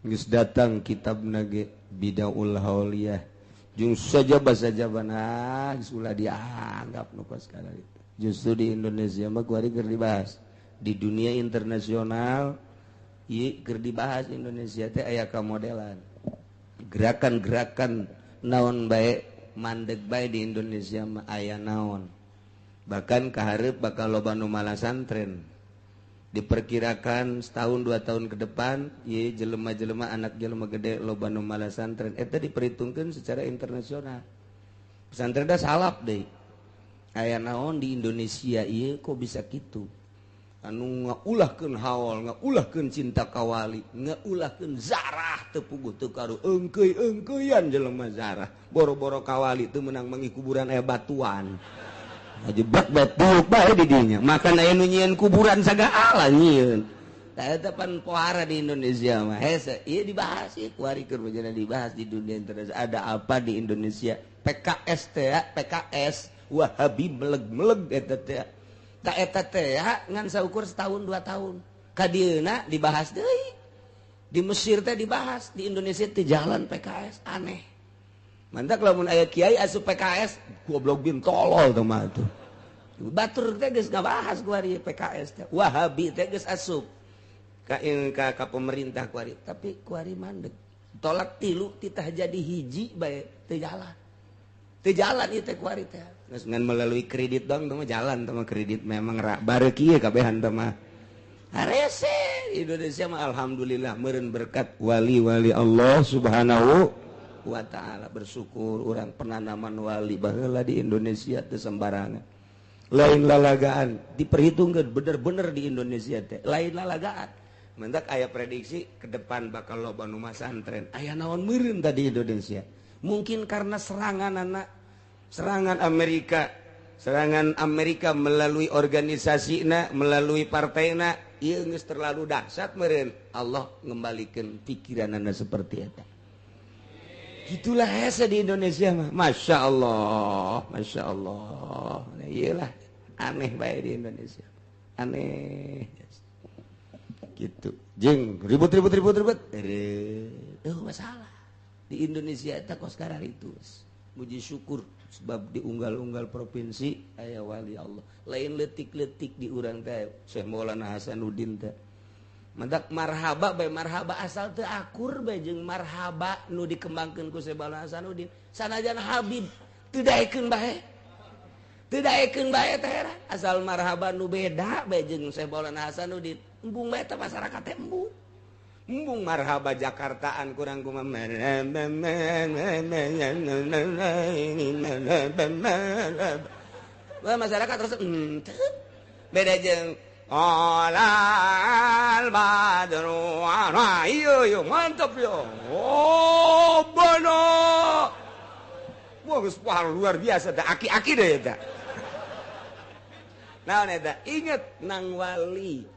Geus datang kitab nage Bidaul Hauliyah jeung sajaba sajabana geus ulah dianggap nu kos kana itu. Justru di Indonesia mah kuari keur dibahas di dunia internasional ieu keur dibahas Indonesia teh aya kamodelan gerakan-gerakan naon bae mandeg bae di Indonesia mah aya naon bahkan kahareup bakal loba nu malasantren. Diperkirakan setahun 2 tahun ke depan ye jelema-jelema anak jelema gede loba nu malasantren eta diperhitungkeun secara internasional. Pesantren da salap deui. Aya naon di Indonesia ieu kok bisa kitu? Anu ngaulahkeun haul, ngaulahkeun cinta kawali, ngaulahkeun zarah teu puguh teu karu eungkeuy-eungkeuyan jelema zarah. Boro-boro kawali teu meunang mangi kuburan aya batuan. Jebak batu bae di dinya. Makan aya nu nyieun kuburan sagala nyieun. Tah eta pan pohara di Indonesia mah. Hese ieu dibahas ieu kuari keur bejana dibahas di dunia internasional. Ada apa di Indonesia? PKS teh, PKS Wahabi meleg-meleg eta teh. Tah eta teh ngan saukur setahun 2 tahun. Ka dieuna dibahas deui. Di Mesir teh dibahas, di Indonesia teh jalan PKS aneh. Mantak lamun aya kiai asup PKS goblok bin tolol teh mah tuh. Batur teh geus ngabahas kuari PKS teh. Wahabi teh geus asup ka ka pemerintah kuari, tapi kuari mandeg. Tolak tilu titah jadi hiji bae teu jalan. Teu jalan ieu teh kuari teh. Geus ngan melalui kredit dong teh mah jalan teh mah kredit memang bareuki kabehan teh mah. Harese Indonesia mah alhamdulillah meureun berkat wali-wali Allah Subhanahu wa ta'ala. Bersyukur orang penanaman wali baheula di Indonesia teu sembarangan. Lain lalagaan diperhitungkeun bener-bener di Indonesia teh lain lalagaan. Mendak aya prediksi ke depan bakal loba nu masantren. Aya naon meureun tadi Indonesia. Mungkin karena serangan anak, serangan Amerika, serangan Amerika melalui organisasina, melalui partaina, ieu geus terlalu dahsyat meureun. Allah ngembalikeun pikiranana seperti eta. Gitulah hese di Indonesia mah. Masya Allah, Masya Allah. Nah, iyalah aneh bae di Indonesia. Aneh. Gitu. Jeung ribut-ribut ribut-ribut. Masalah. Di Indonesia eta kos kararitu. Muji syukur Sebab di unggal-unggal provinsi aya wali Allah. Lain letik-letik di urang teh Syekh Maulana Hasanuddin teh. Mantak marhaba bae marhaba asal teu akur bae jeung marhaba nu dikembangkeun ku Syekh Maulana Hasanuddin. Sanajan Habib teu daekeun bae. Teu daekeun bae teh asal marhaba nu beda bae jeung Syekh Maulana Hasanuddin. Embung bae teh masyarakat teh embung. Embung marhaba Jakartaan kurang kumaha masyarakat terus beda jeung alal badru iyo yo mantap yo oh bono wah luar biasa dah aki-aki deh eta naon eta inget nang wali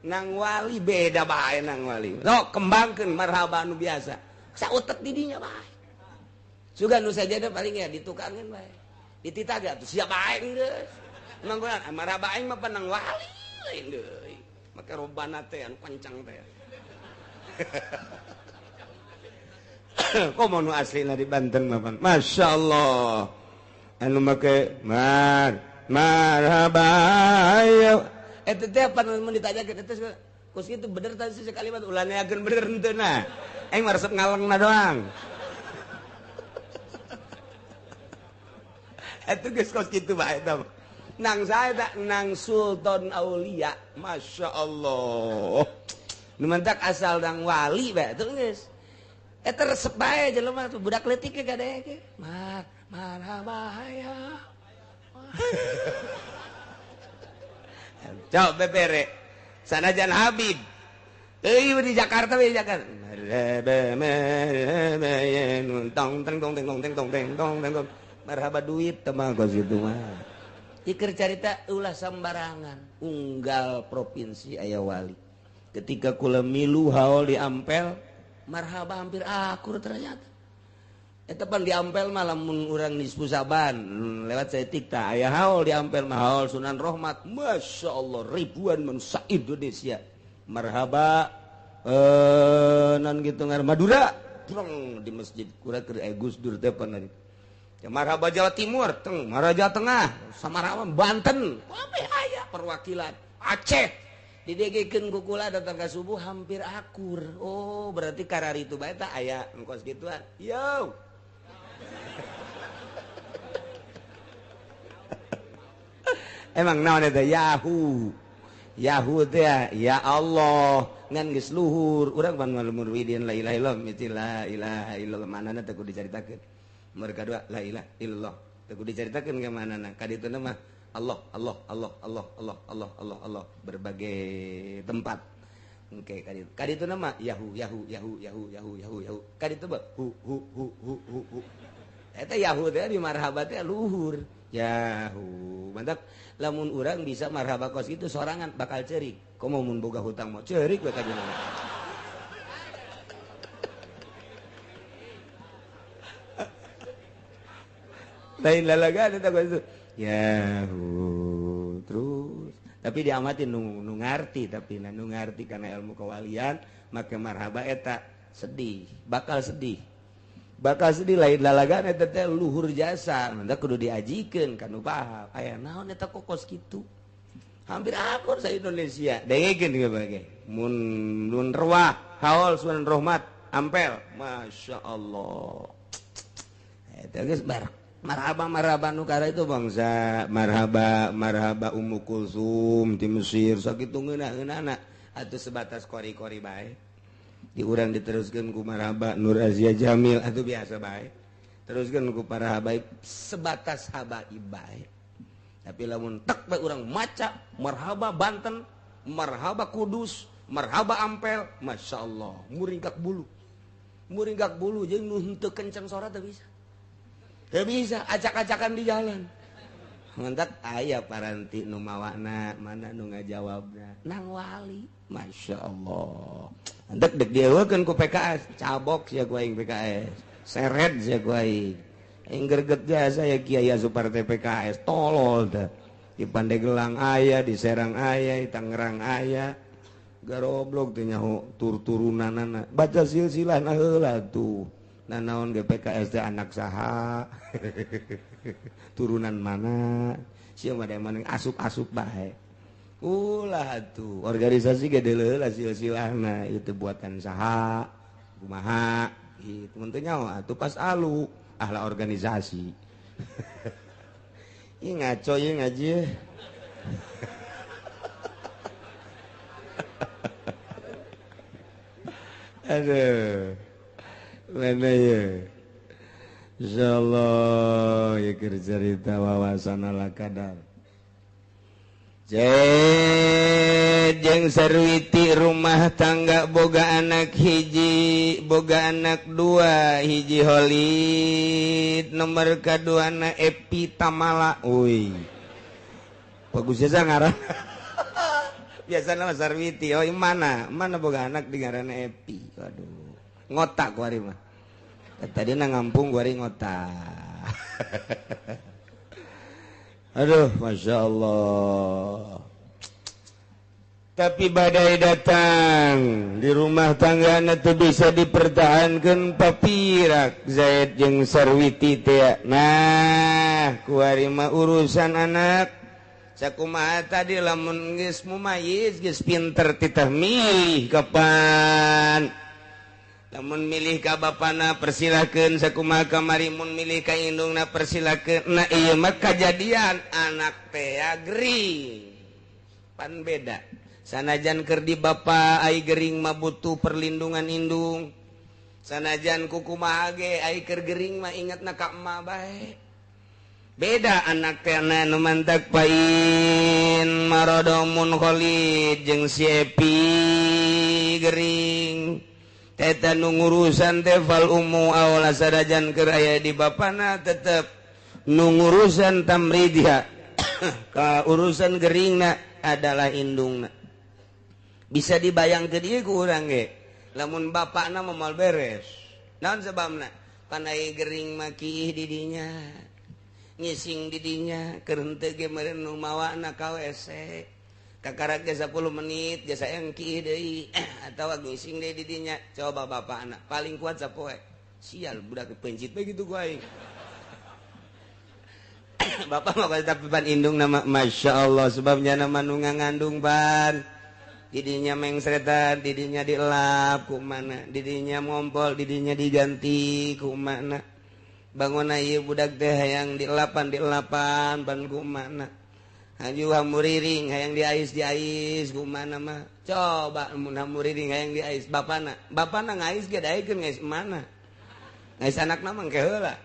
nang wali beda bae nang wali sok kembangkeun marhaba nu biasa sautet di dinya bae sugan nu sajada paling ya ditukangeun bae dititah atuh siap bae geus manggulan marhaba aing mah nang wali lain deui make robana teh anu kencang teh komo nu aslina di Banten mah masyaallah anu make marhaba eta teh pan mun ditanyakeun eta kos kitu bener tadi sih kalimat ulah neakeun bener henteu na aing mah resep ngalengna doang eta geus kos kitu bae eta nang sae tak nang Sultan Aulia masyaallah nu mantak asal nang wali bae teu geus eta resep bae jelema tuh budak leutik ge kadeke marhaba ya coba bebere sanajan Habib euy di Jakarta we Jakarta tong tong tong tong tong tong tong marhaba duit teh mah kos kitu mah iker carita ulah sambarangan unggal provinsi aya wali ketika kula milu haul di Ampel marhaba hampir akur ternyata eta pan di Ampel mah lamun urang nisfu Saban lewat saeutik tah aya haul di Ampel mah haul Sunan Rohmat masyaallah ribuan manusia Indonesia marhaba non gitu ngar Madura prong di masjid kura keur Gus Dur teh pan ya marhaba Jawa Timur teng marhaba Jawa Tengah Samarang Banten kabeh aya perwakilan Aceh didegekeun ku kula datang ka subuh hampir akur oh berarti karari itu bae tah aya engkos gituan yo emang naon eta Yahoo Yahoo teh ya Allah ngan geus luhur urang pan muridin la ilaha illallah miti la ilaha illallah manana teh kudu dicaritakeun mereka dua la ilaha illallah teh kudu dicaritakeun ka manana ka ditu mah Allah Allah Allah Allah Allah Allah Allah Allah berbagai tempat oke ka ditu mah Yahoo Yahoo Yahoo Yahoo Yahoo Yahoo Yahoo ka ditu mah hu hu hu hu hu hu eta Yahoo teh di marhaba teh luhur Yahoo mantap lamun urang bisa marhaba kos itu sorangan bakal cerik komo mun boga hutang mah cerik we ka jelema lain lalagan eta kos itu Yahoo terus tapi diamatin nu ngarti tapi nu ngarti karena ilmu kewalian make marhaba eta sedih bakal sedih lain lalagan eta teh luhur jasa mantap kudu diajikeun ka nu paham aya naon eta kokos kitu hampir akur sa Indonesia dengekeun ge bage mun nun ruah haul Sunan Rohmat Ampel masyaallah eta geus marhaba marhaba nu kara itu bangsa marhaba marhaba Ummu Kulsum di Mesir sakitu ngeunah-ngeunahna atuh sebatas kori-kori bae di urang diteruskeun ku marhaba Nur Azia Jamil atuh biasa bae teruskeun ku para habaib sebatas habaib bae tapi lamun tek bae urang maca marhaba Banten marhaba Kudus marhaba Ampel masyaallah muringkak bulu jeung nu henteu kenceng sora teu bisa teu bisa acak-acakan di jalan Mantak aya paranti nu mawana mana nu ngajawabna nang wali Masya Allah Antek dek dieuwekeun ku PKS cabok sia ku aing PKS seret sia ku aing aing greget jasa ya Kiai asup partai PKS tolol teh di Pandeglang aya di Serang aya di Tangerang aya garoblok teh nyaho tur-turunanana baca silsilahna heula tuh Nah naon ge PKS teh anak saha? Turunan mana? Sia mah da mana asup-asup bae. Ulah atuh organisasi ge deuleuh silsilahna itu buatan saha? Kumaha? Gitu mun teu nyaho atuh pas alu ahla organisasi. Ih ngaco ieu ngaji. Aduh. Mana ya? Insyaallah ya keur cerita wawasan ala kadar. Jeung Sarwiti rumah tangga boga anak hiji, boga anak dua, hiji Holid, nomor kadua na Epi Tamala. Uy. Bagus jasa ngaran. Biasana mah Sarwiti. Oh, mana? Mana boga anak di ngaranna Epi. Waduh. Ngotak kuari mah. Tadi na ngampung kuari ngotak. Aduh, Masya Allah. Tapi badai datang di rumah tangga itu bisa dipertahankan papirak Zaid jeung Sarwiti teh. Nah, kuari mah urusan anak. Sakumaha tadi lamun geus mumayyiz geus pinter titah milih kapan. Lamun milih ka bapana persilakeun, sakumaha kamari mun milih ka indungna persilakeun. Nah ieu mah kajadian anak teh gering. Pan beda. Sanajan keur di bapa ai gering mah butuh perlindungan indung. Sanajan kukumaha ge ai keur gering mah ingatna ka emak bae. Beda anak teh nu mantak pain marodomun Khalid jeung si Epi gering. Eta nu ngurusan teh fal ummu awla sadajan keur aya di bapana tetep nu ngurusan tamridha ka urusan geringna adalah indungna. Bisa dibayangkeun ieu ku urang ge lamun bapakna mah moal beres. Naon sebabna? Pan aya gering mah kiih di dinya, ngising di dinya, keur henteu ge meureun nu mawana ka WC. Kakarak ge 10 menit jasa yang kiih deui atawa ngising deui di dinya. Coba bapakna paling kuat sapoe. Sial budak pencit bae kitu ku aing. Bapak mah tapi pan indung nama Masya Allah sebabnya nama nu ngandung pan. Didinya mengsretan, didinya dilap ku mana, didinya ngompol, didinya diganti ku mana. Bangun ieu budak teh hayang dielapan pan ku mana. Haju hamuriring hayang diais diais ku mana mah. Coba mun hamuriring hayang diais bapana. Bapana ngais ge daekeun ngais mana. Ngais anakna mah engke heula.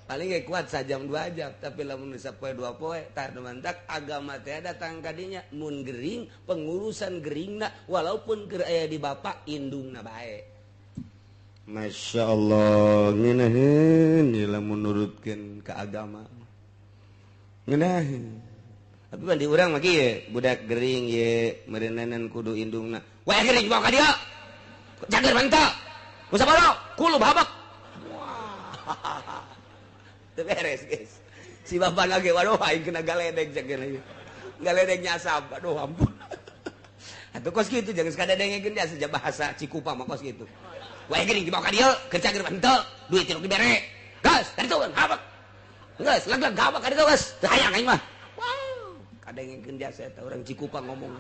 Paling ge kuat sajam 2 jam, tapi lamun sapoe 2 poe tah mantak agama teh datang kadinya mun gering pengurusan geringna walaupun keur aya di bapak indungna bae. Masya Allah ngeunaheun lamun nurutkeun ka agama. Ngeunaheun. Tapi pan di urang mah kieu budak gering ye meureuneunan kudu indungna. Wae gering bawa ka dieu. Jager mantap. Musabaro kulub habak. Wah. Beres guys. Si bapak lagi waduh aing kena galedeg jager lagi. Galedeg nyasab. Aduh ampun. Atuh kos kitu jangan sekadar dengekeun dia saja bahasa Cikupa mah kos kitu. Wae gering dibawa ka dieu, keur cager henteu, duit teh dibere. Gas, kaditu habak. Geus, leg-leg habak kaditu geus. Teu hayang aing mah. Wow, kadengekeun jasa eta urang Cikupa ngomong.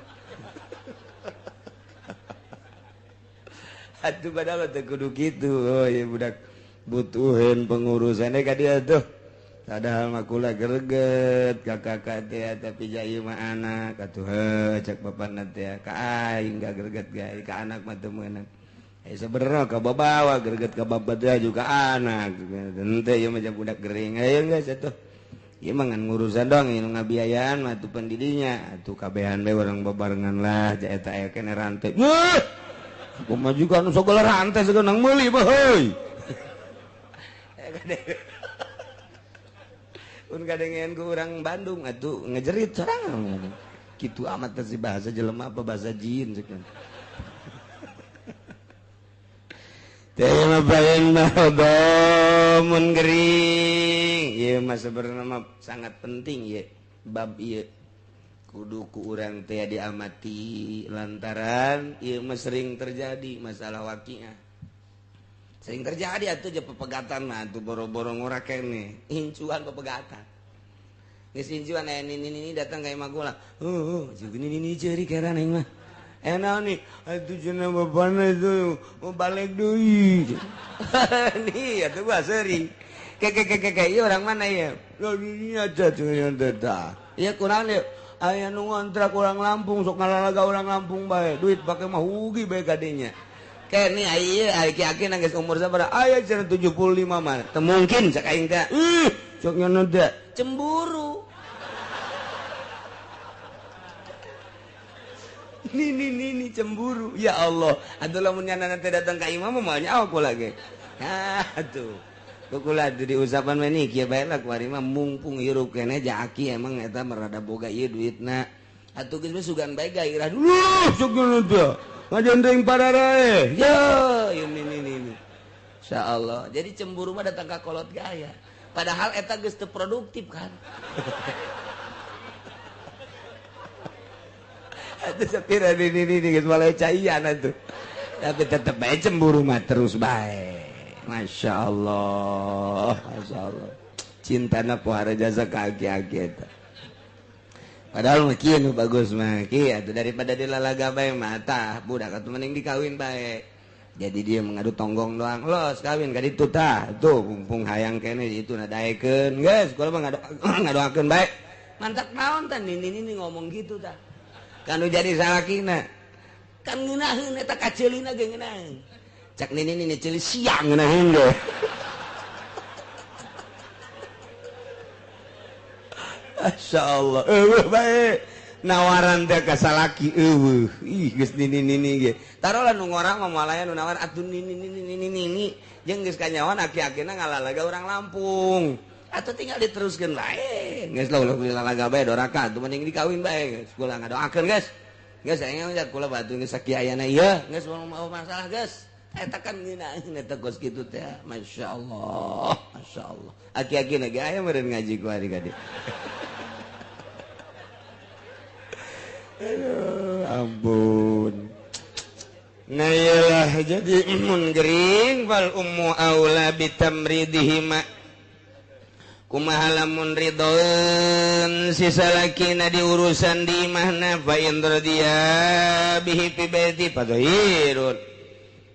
Atuh padahal teu kudu kitu. Oh ieu budak butuhin pengurusannya ka dia tuh. Padahal mah kula greget ka kakak teh tapi jayu mah anak atuh heuh cek bapana teh ka aing ga greget gae ka anak mah teu meunang. Eh sebenarnya ka babawa greget ka bapak teh juga anak. Henteu ieu mah budak gering. Ayo geus atuh. Ieu mah ngan ngurusan doang ieu ngabiayaan mah atuh pendidinya atuh kabehan bae urang babarengan lah ja eta aya keneh rantai. Weuh. Kumaha juga anu sagala rantai sagala nang meuli mah heuy. Un kadengean ku urang Bandung atuh ngejerit sorangan. Kitu amat teh si bahasa jelema apa bahasa jin ceuk. Teh mah baeun mah mun gering. Ieu mah sebenarnya mah sangat penting ieu bab ieu. Kudu ku urang teh diamati lantaran ieu mah sering terjadi masalah waqiah. Sering terjadi atuh je pepegatan mah atuh boro-boro ngora keneh incuan pepegatan. Geus incuan aya nini-nini datang ka imah kula. Heuh, jeung nini-nini ceuri keran aing mah. Naon nih? Atuh cenah bapana itu mau balik deui. Nih atuh gua sering. Keke ieu orang mana ieu? Lah ini aja cenah teh. Ieu kunaon ieu? Aya nu ngontrak orang Lampung sok ngalalaga orang Lampung bae. Duit pake mah hugi bae kadinya. Kene ieu aki-aki geus umur sabaraha? Aya cenah 75 mah. Teu mungkin cak aing teh. Ih, sok nyono teh. Cemburu. Nini cemburu. Ya Allah, atuh lamun nyana teh datang ka imah mah moal nyaho kula ge. Nah, atuh. Kukula di usapan mah nih kieu bae lah kuari mah mumpung hirup keneh ja aki emang eta merada boga ieu duitna. Atuh geus mah sugan bae gairah dulu sok nyono teh. Ngajendeng pararae. Yo, ini. Insyaallah. Jadi cemburu mah datang ka kolot gaya. Padahal eta geus teu produktif kan. Atuh sapira ini geus mulai caian atuh. Tapi tetep bae cemburu mah terus bae. Masya Allah, Masya Allah. Cintana pohara jasa ka aki-aki eta. Padahal mah kieu nu bagus mah kieu atuh daripada dilalaga bae mah tah budak atuh mending dikawin bae. Jadi dia mengadu tonggong doang. Los kawin ka ditu tah. Tuh mumpung hayang keneh itu na daekeun. Geus kula mah ngadoakeun bae. Mantak naon tah nini-nini ngomong gitu tah. Kan nu jadi salakina. Kan ngeunaheun eta kaceulina ge ngeunaheun. Cak nini-nini ceuli siang ngeunaheun ge. Masya Allah, eueuh bae nawaran teh ka salaki eueuh. Ih geus nini-nini ge. Tarolah nu ngorang mah moal aya nu nawar atuh nini-nini jeung geus kanyawan aki-akina ngalalaga urang Lampung. Atuh tinggal diteruskeun bae. Geus lah ulah dilalaga bae doraka atuh mending dikawin bae geus. Kula ngadoakeun geus. Geus aing mah kula batu geus sakieu ayana ieu geus mau masalah geus. Eta kan ngeunaheun eta kos kitu teh. Masya Allah, Masya Allah. Aki-akina ge aya meureun ngaji ku ari ka dieu. Aduh, ampun. Nah iyalah jadi mun gering wal ummu aula bitamridihima. Kumaha lamun ridhoeun si salakina di urusan di imahna fa in radiya bihi fi baiti fadhirun.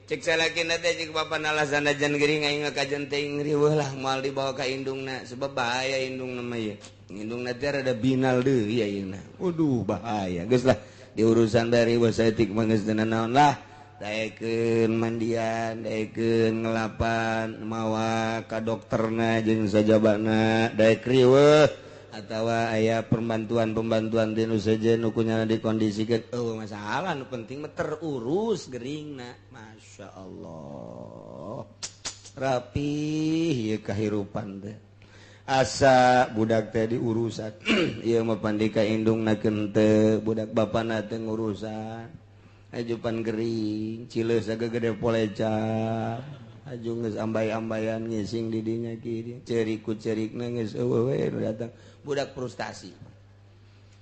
Cek salakina teh cek bapana alasan jan gering aing kajen teuing riweuh lah moal dibawa ka indungna sebab bahaya indungna mah ieu. Indungna teh rada binal deui ayeuna. Waduh bahaya. Geus lah di urusan dari riweuh saeutik mah geus teu naon lah. Daekeun mandian, daekeun ngelapan, mawa ka dokterna jeung sajabana, daek riweuh atawa aya pembantuan-pembantuan ti nu sejen nu kunyana dikondisikeun. Eueuh masalah nu penting mah terurus geringna. Masya Allah. Rapih ieu kahirupan teh. Asa budak teh diurusan. Ieu mah pandika indungna teu, budak bapana teu ngurusan. Ajupan gering, cileus gede poleca. Aju geus ambay-ambayan ngising di dinya kieu. Ceurik ku ceurikna geus eueuh we nu datang. Budak frustasi.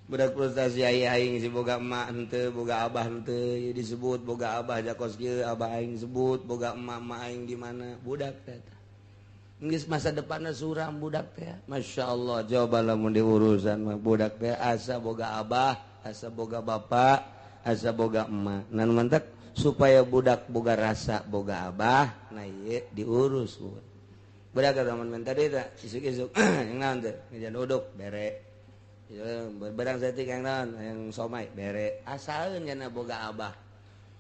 Budak frustasi aya aing si boga emak henteu, boga abah henteu, ieu disebut boga abah jakos kieu, abah aing sebut boga emak emak aing di mana. Budak teh. Geus masa depanna suram budak teh. Masya Allah, coba lamun diurusan mah budak teh asa boga abah, asa boga bapak, asa boga emak. Nah mantak supaya budak boga rasa boga abah, nah ieu diurus. Budak lamun minta deui teh isuk-isuk yang naon teh? Ngejan uduk bere. Berbarang saeutik yang naon? Yang somai bere. Asaeun cenah boga abah.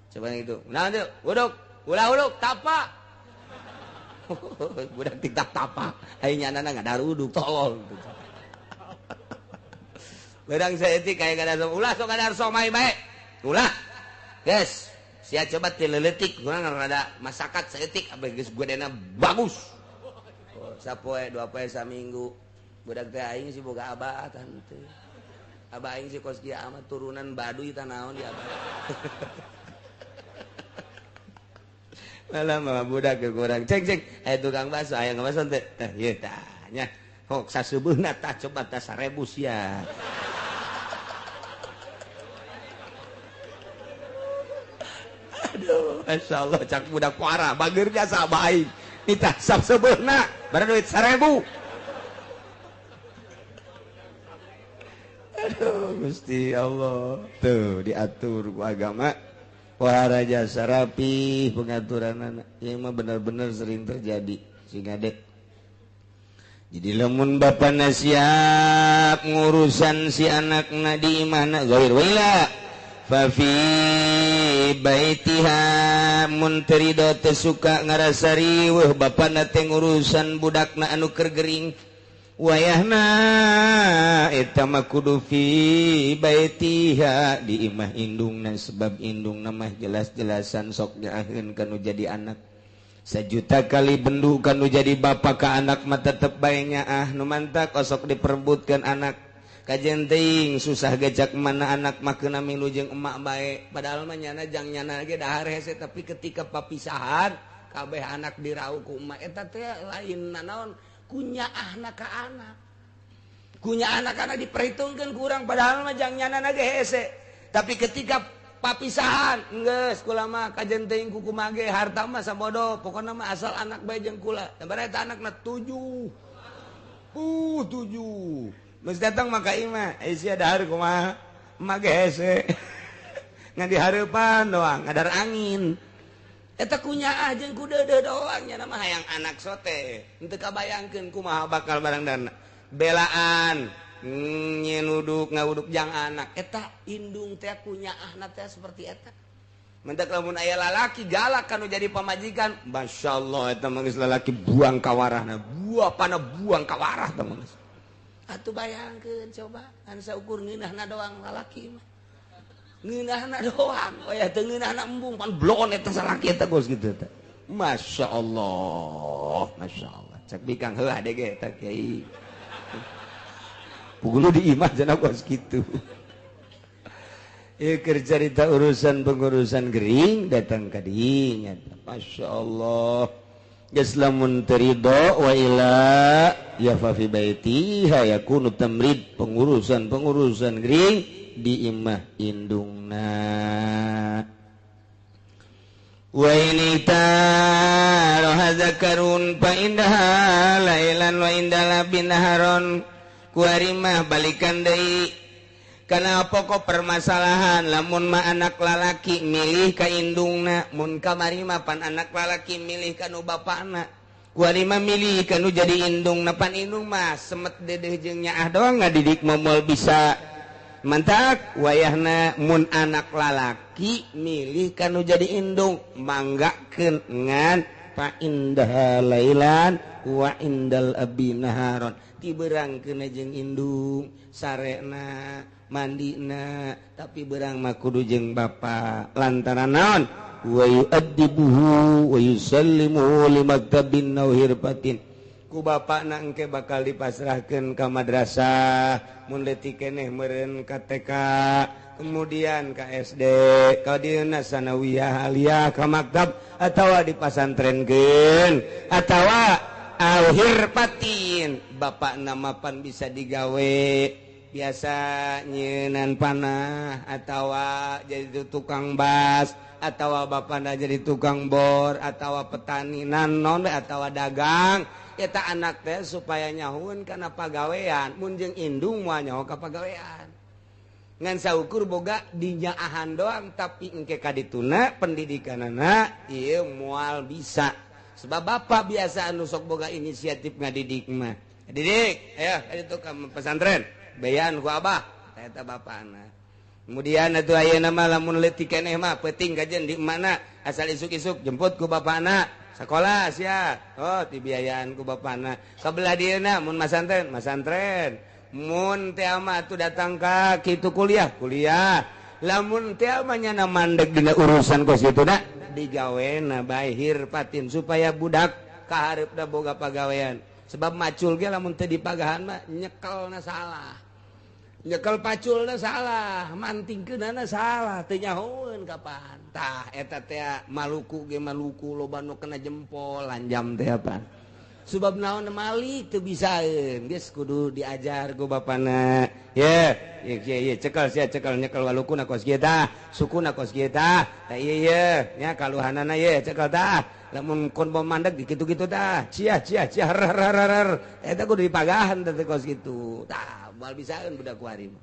Coba gitu. Naon teh? Uduk, ulah uduk tapa. Budak tiktak tapa. Aing nyanana ngadar uduk tolol. Berang saeutik aya ngadar ulah sok ngadar somai bae. Ulah. Geus, sia coba tileuletik urang rada masakat saeutik abeh geus godena bagus. Oh, sapoe dua poe saminggu. Budak teh aing si boga abah tah henteu. Abah aing si kos kieu amat turunan baduy tah naon di abah. Malah mah budak ke kurang cek cek aya tukang bakso aya ngabaso teh. Tah ieu tah nya. Hok saseubeuna tah coba tah 1000 sia. Aduh. Masyaallah cak budak parah bager jasa baik nitah sap sebeuna bara duit 1000. Aduh Gusti Allah tuh diatur ku agama wahara jasa rapi pengaturan anak ieu mah bener-bener sering terjadi sehingga dek. Jadi lamun bapana siap ngurusan si anakna di imahna ghair wala fa fi baitiha mun teu rido teu suka ngarasa riweuh bapana teh ngurusan budakna anu keur gering wayahna eta mah kudu fi baitiha di imah indungna sebab indungna mah jelas-jelasan sok nyaaheun kanu jadi anak. Sejuta kali bendu kanu jadi bapak ka anak mah tetep bae nyaah nu mantak osok diperebutkeun anak. Kajen teuing susah gejak mana anak mah keuna milu jeung emak bae padahal mah nyana jang nyana ge dahar hese tapi ketika papisahan kabeh anak dirau ku emak eta teh lain nanaon kunyaahna ka anak. Kunyaahna ka anak diperhitungkeun ku urang padahal mah jang nyana ge hese tapi ketika papisahan geus kula mah kajen teuing ku kumaha ge harta mah sabodo pokona mah asal anak bae jeung kula sabaraha eta anakna 7 7 geus datang maka imah sia dahar kumaha emak ge hese ngan dihareupan doang ngadar angin eta kunyaah jeung ku deudeuh doang nya mah hayang anak sote henteu kabayangkeun kumaha bakal barang dana belaan nyenuduk ngawuduk jang anak eta indung teh kunyaahna teh seperti eta mendak lamun aya lalaki galak kanu jadi pamajikan masyaallah eta mah geus lalaki buang kawarahna buapana buang kawarah teh mah geus atuh bayangkeun coba ngan saukur ngeunahna doang lalaki mah ngeunahna doang wayah teu ngeunahna embung pan blon eta salaki eta geus kitu teh masyaallah masyaallah cek bikang heuh ade ge eta kiai pugulu di imah jana kos gitu. Ieu keur carita urusan pengurusan gering datang ka dinya. Masya Allah. Geus lamun teu ridho wa ila ya fa fi baitiha yakunu tamrid pengurusan-pengurusan gering di imah indungna. Wa ini taroha zakarun fa indaha lailan wa indala binaharon kuarimah balikan deui kana pokok permasalahan lamun mah anak lalaki milih ka indungna mun kamari mah pan anak lalaki milih ka nu bapakna kuarimah milih ka nu jadi indungna pan indung mah semet dedeh jeung nyaah doang ngadidik moal bisa mantak wayahna mun anak lalaki milih ka nu jadi indung manggakeun ngan fa indah lailan wa indal abi naharon ti berang kena jeung indung sarena mandina tapi berang mah kudu jeung bapa lantaran naon wa yu'addibuhu wa yusallimuhu limaktabin aw hirfatin ku bapakna engke bakal dipasrahkeun ka madrasah mun leutik keneh meureun ka TK kemudian ka SD ka dieuna sanawiyah aliyah ka maktab atawa dipasantrenkeun atawa hirpatin bapak namapan bisa digawe biasa nyenan panah atawa jadi tukang bas atawa bapakna jadi tukang bor atawa petani nanon atawa dagang eta anak teh supaya nyahueun kana pagawean mun jeung indung moal nyaho ka pagawean ngan saukur boga dinyaahan doang tapi engke ka dituna pendidikanana ieu moal bisa sebab bapak biasa anu sok boga inisiatif ngadidik mah. Didik, ayo itu ke pesantren, bayan ku abah, eta bapana. Kemudian atuh ayeuna mah lamun leutik keneh mah peuting kajen di mana asal isuk-isuk jemput ku bapana, sekolah sia. Oh, dibiayaan ku bapana. Kabelah dieuna mun masantren, masantren. Mun teh mah atuh datang ka kitu kuliah, kuliah. Lamun teh mah nyana mandeg dina urusan kos kitu da digawena bae hirpatin supaya budak kahareupna boga pagawean sebab macul ge lamun teu dipagahan mah nyekelna salah nyekel paculna salah mantingkeunana salah teu nyahoeun kapan tah eta teh Maluku ge Maluku loba nu kena jempol lanjam teh apaan Sebab naon mali teu bisaeun geus kudu diajar ku bapana. Ye, ye ye cekel sia cekel nyekel walukuna kos kieu tah, sukuna kos kieu tah. Tah ieu ye nya kaluhanana ye cekel tah. Lamun kon mandeg kitu-kitu tah. Cia cia cia rar rar rar. Eta kudu dipagahan teh kos kitu. Tah, moal bisaeun budak kuari mah.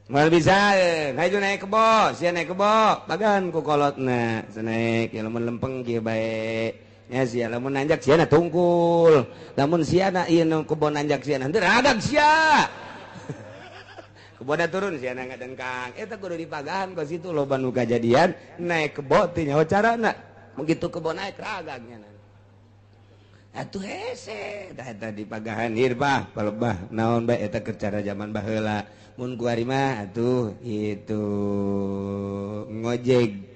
Moal bisaeun. Hayu naik kebo, sia naik kebo, pagahan ku kolotna. Naik ya lamun lempeng kieu bae. Ya sia lamun nanjak sia na tungkul. Lamun sia na ieu nu kebon nanjak sia na henteu radag sia. Kebonna turun sia na ngadengkang. Eta kudu dipagahan kos kitu loba nu kajadian naik kebo teh nyaho carana. Begitu kebon naik ragagnya. Atuh hese tah eta dipagahan ieu bah palebah naon bae eta keur cara zaman baheula. Mun kuari mah atuh itu ngojek.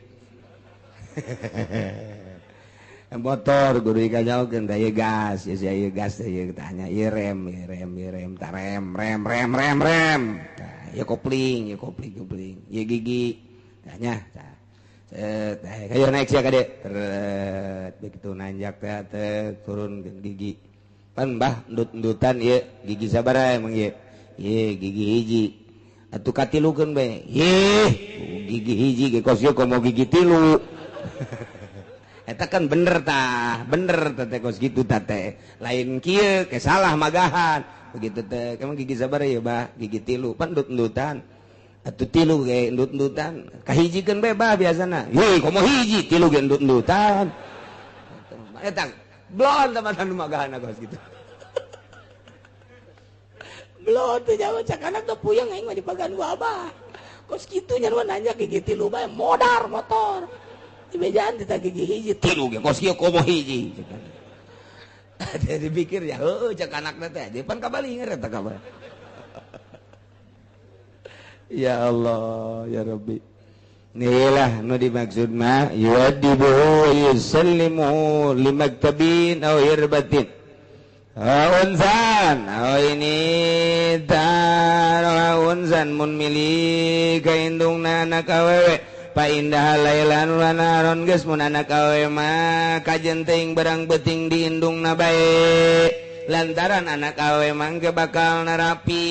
Motor guru dikajaukeun tah ieu gas, ieu sia ieu gas teh ieu tanya ieu rem, ieu rem, ieu rem, tah rem, rem, rem, rem, rem. Tah ieu kopling, ieu kopling, kopling, ieu gigi. Tah nya tah. Set, kayo naik sia kade. Teret begitu nanjak teh teh turun gigi. Pan bah endut-endutan ieu gigi sabaraha emang ieu? Ieu gigi hiji. Atuh katilukeun bae. Yeuh, gigi hiji ge kos ieu komo gigi tilu. Eta kan bener tah, bener teh kos gitu tah teh. Lain kieu ke salah magahan. Begitu teh, emang gigi sabaraha ya bah, gigi tilu, pan endut-endutan. Atuh tilu ge endut-endutan. Kahijikeun bae bah biasana. Heuh, komo hiji tilu ge endut-endutan. Eta blon teman anu magahan kos gitu. Blon teh nyawa cak anak teh puyeng aing mah dipagan ku abah. Kos kitu nya nanya gigi tilu bae modar motor. Dibejaan teh gigi hiji tilu ge kos kieu komo hiji. Jadi pikir ya heueuh cak anakna teh depan kabalinger eta kabar. Ya Allah ya Rabbi. Inilah nu dimaksud mah yuadibuhu yusallimu limaktabin aw hirbatin. Unzan aw ini tar unzan mun milih ka indungna anak awewe. Pa indah lailan wa naron geus mun anak awewe mah kajen teuing berang beuting di indungna bae. Lantaran anak awewe mah engke bakal narapi.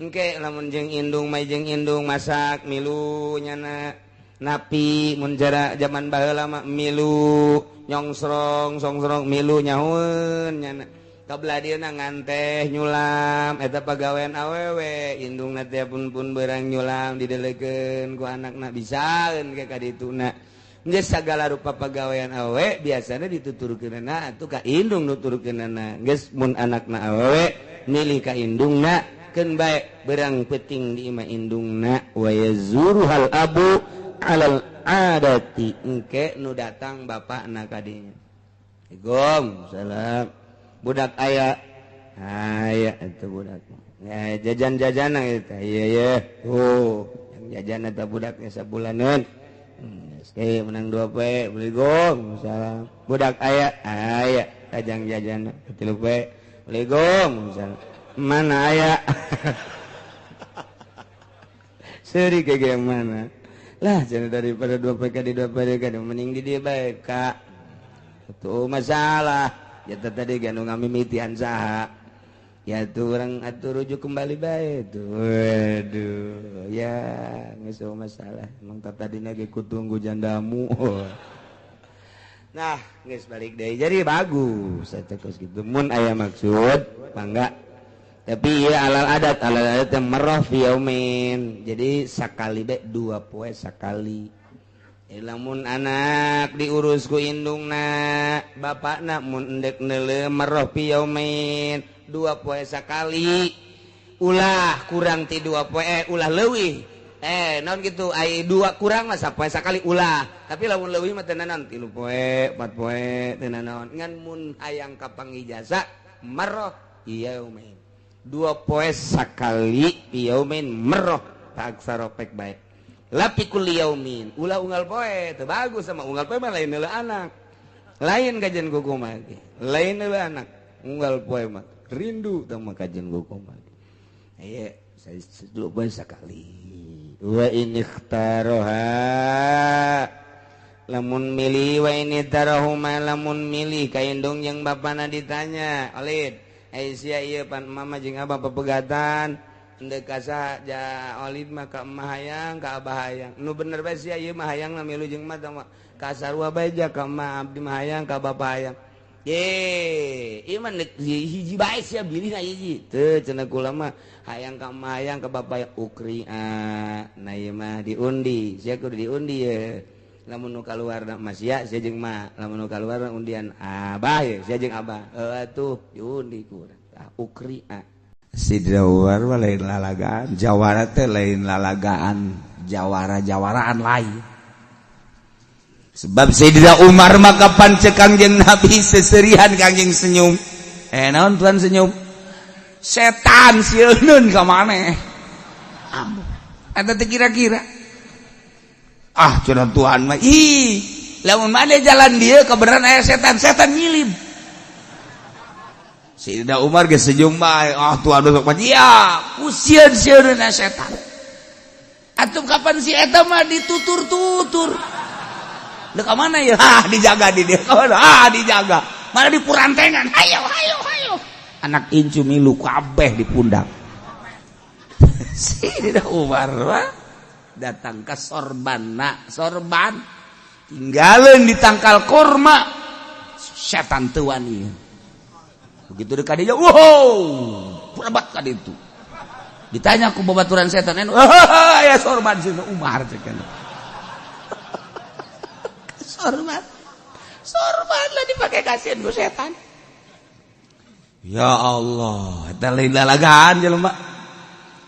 Engke lamun jeung indung mah jeung indung masak milu nyana napi mun jara zaman baheula mah milu nyongsrong songsrong milu nyahueun nyana. Kabelah dieuna nganteh nyulam eta pagawean awewe indungna teh pun berang nyulam didelekeun ku anakna bisaeun ke ka dituna. Geus sagala rupa pagawean awewe biasana dituturkeunana atuh ka indung nuturkeunana. Geus mun anakna awewe milih ka indungna keun bae berang peuting di imah indungna wa yazuruhal abu alal adati engke nu datang bapakna ka dinya. Assalamualaikum salam. Budak aya aya itu budak ya, jajan-jajanan itu iya iya oh yang jajan eta budaknya sabulaneun geus menang 2 poe Assalamualaikum salam. Budak aya aya tajang jajan 3 poe Assalamualaikum salam. Mana aya seuri kayak mana lah jadi daripada 2 poe ka di 2 poe ka mending di dieu bae ka itu masalah. Ya tadi ganu ngamimitian saha ya tuh orang atuh rujuk kembali bae tuh. Waduh ya geus masalah emang tadina ge kutunggu jandamu. Nah geus balik deui jadi bagus eta kos kitu mun aya maksud mangga tapi ya alal adat yang marrah fi yaumin jadi sakali bae 2 poe sakali. Lamun anak diurus ku indungna bapakna mun endek neuleuh marrah fi yaumin 2 poe sakali ulah kurang ti 2 poe ulah leuwih naon gitu ai 2 kurang mah sapoe sakali ulah tapi lamun leuwih mah teu naon 3 poe 4 poe teu naon ngan mun hayang kapangijasa marrah yaumin 2 poe sakali yaumin marrah taksara pek bae lapi kulli yaumin ulah unggal poe teu bagus sama unggal poe mah lain heula anak lain kajian kuku mah lain heula anak unggal poe mah rindu tah mah kajian kuku mah ieu saya dulu poe sakali wa in ikhtaroha Lamun milih wa ini tarahuma, lamun milih ka indung jeung bapana ditanya, "Olid, eh sia ieu pan mama jeung abah pepegatan, endek ka saha?" Ja Olid mah ka emak hayang, ka abah hayang. Nu bener bae sia ieu mah hayang milu jeung emak mah ka sarua bae, ja ka emak abdi mah hayang, ka bapa hayang. Ye, ieu mah hiji bae sia bilihna hiji. Teu, cenah kula mah hayang ka emak, hayang ka bapa. Ukria, nah ieu mah diundi, sia kudu diundi ye. Lamun nu kaluar mas ya sia jeung mak, lamun nu kaluar undian abah ya sia jeung abah. Heuh atuh diundi ku urang. Tah, ukria. Sidina Umar mah lain lalagaan, jawara teh lain lalagaan, jawara-jawaraan lain. Sebab Sayyidina Umar mah kapan cek Kangjeng Nabi seserihan, Kangjeng senyum. Eh, naon tuan senyum? Setan sieun ka maneh. Eta teh kira-kira. Ah, cenah Tuhan mah, ih, lamun maneh jalan dia kebenaran aya setan, setan nyilib. Sayyidina Umar geus senyum bae. Ah, Tuhan besok mah iya, ku sieun-sieun setan. Atuh kapan si eta mah ditutur-tutur. Dek ka mana ya? Ah, dijaga di dia. Ka mana? Ah, dijaga. Mana di purantengan. Hayo, hayo, hayo. Anak incu milu kabeh di pundak. Sayyidina Umar mah datang ke sorban, nak sorban tinggalin di tangkal korma, setan teu wani. Begitu dekat dia, wow, berebat ka ditu. Ditanya ku babaturan setan, oh, ya sorban Sayyidina Umar cek. Sorban, sorban lah dipakai kasihan ku setan. Ya Allah, eta lain lalagaan jelema,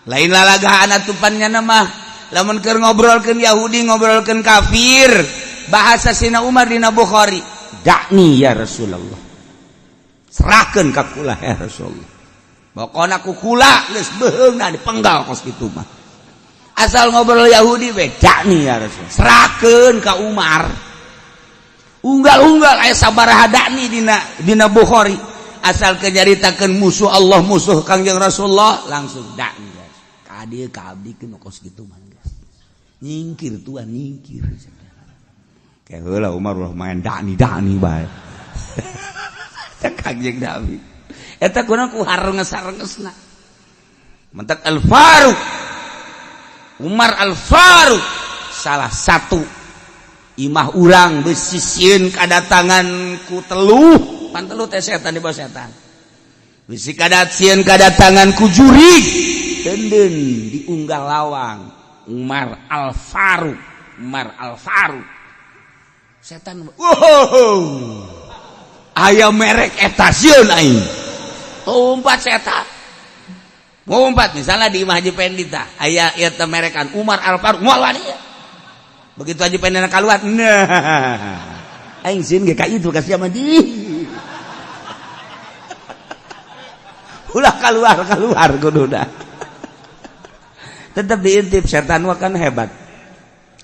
lain lalagaan atupannya nama. Lamun keur ngobrolkeun Yahudi, ngobrolkeun kafir, bahasa Sina Umar dina Bukhari, "Dakni ya Rasulullah," serahkeun ka kula ya Rasulullah. Pokona ku kula geus beheungna dipenggal kos kitu mah. Asal ngobrol Yahudi we, "Dakni ya Rasul," serahkeun ka Umar. Unggal-unggal aya sabaraha dakni dina dina Bukhari. Asal kenyaritakeun musuh Allah, musuh Kangjeng Rasulullah, langsung dakni ka dieu, ka abdi kos kitu mah. Nyingkir tuan, nyingkir. Kayak heula Umar ulah main dakni dakni bae. Cek Kangjeng Nabi. Eta kunaon ku harenges-harengesna. Mentak Al Faruq, Umar Al Faruq, salah satu imah urang bisi sieun kadatangan ku teluh, pan teluh teh setan, di bawah setan, bisi kadat sieun kadatangan ku jurig, denden diunggah lawang Umar Al Faruq, Umar Al Faruq. Setan, wow, aya merek eta, sieun aing, lompat setan. Ngumpat misalnya di Imah Haji Pendi tah aya ieu teh merekan Umar Al Faruq, moal wani. Begitu Haji Pendi keluar, nah aing sieun ge ka itu ka sia mah di. Ulah keluar keluar kudu dah. Tetap diintip setan mah kan hebat.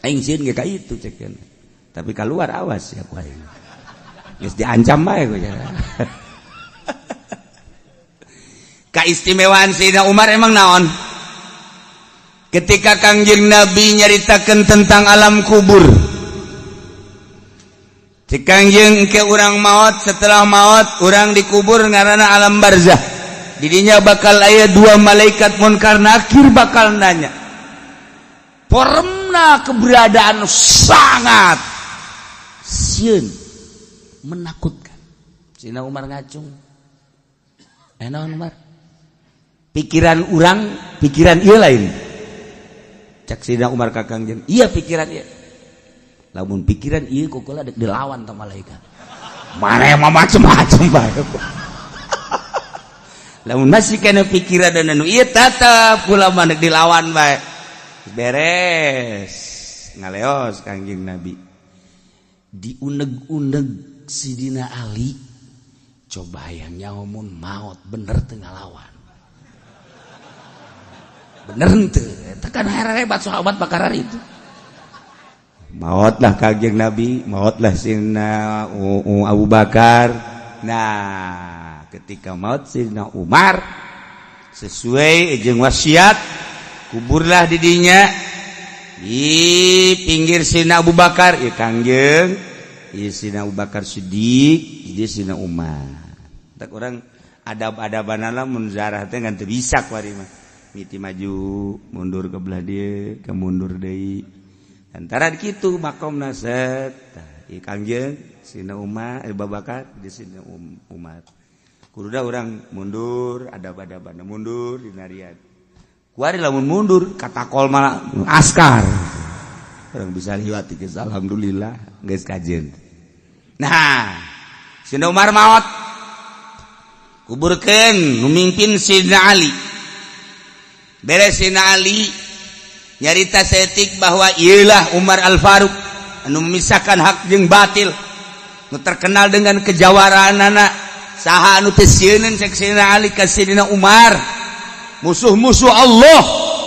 Aing sieun ge ka itu cek. Tapi keluar awas ya ku aing. Geus diancam bae ku ya. Keistimewaan Sayyidina Umar emang naon? Ketika Kangjeng Nabi nyaritakan tentang alam kubur, Cek Kangjeng ke urang maut, setelah maut urang dikubur ngaranna alam barzah. Didinya bakal aya dua malaikat munkar nakir bakal nanya. Formna keberadaan sangat sieun, menakutkan. Sayyidina Umar ngacung. Eh, naon Umar? Pikiran urang, pikiran iya lain. Cek Sayyidina Umar ka Kangjeng, iya pikiran iya. Lamun pikiran iya kok kula dek dilawan sama malaikat. Mana yang macem-macem bae. Lamun masih kena pikiran dan anu iya tetep kula mah dek dilawan bae. Beres. Ngaleos Kangjeng Nabi. Diuneg-uneg Sidina Ali. Coba yang nyawa maut bener teu ngalawan. Bener henteu? Eta kan hebat sahabat bakarar itu. Mautlah Kangjeng Nabi, mautlah Sidina Abu Bakar. Nah, ketika maut Sidina Umar sesuai jeung wasiat, kuburlah didinya. Di pinggir Sina Abu Bakar ya Kangjeng, ieu Sina Abu Bakar Siddiq, ieu Sina Umar. Tak urang adab-adabanana mun zarah teh ngan teu bisa kuari mah. Miti maju, mundur ke belah dieu, ke mundur deui. Antara kitu makomna set. Tah, ieu Kangjeng, Sina Umar, Abu Bakar, di Sina Umar. Kududa urang mundur, adab-adabana mundur dinarian. Kuari lamun mundur katakol malah askar. Orang bisa liwat geus, alhamdulillah geus kajen. Nah, Sina Umar maot. Kuburkeun nu mimpin Sidna Ali. Beres Sidna Ali nyarita setik bahwa iyalah Umar Al-Faruq anu memisahkan hak jeung batil. Nu terkenal dengan kejawaraan anak. Saha anu teu sieun, cek Sidna Ali ka Sidna Umar? Musuh-musuh Allah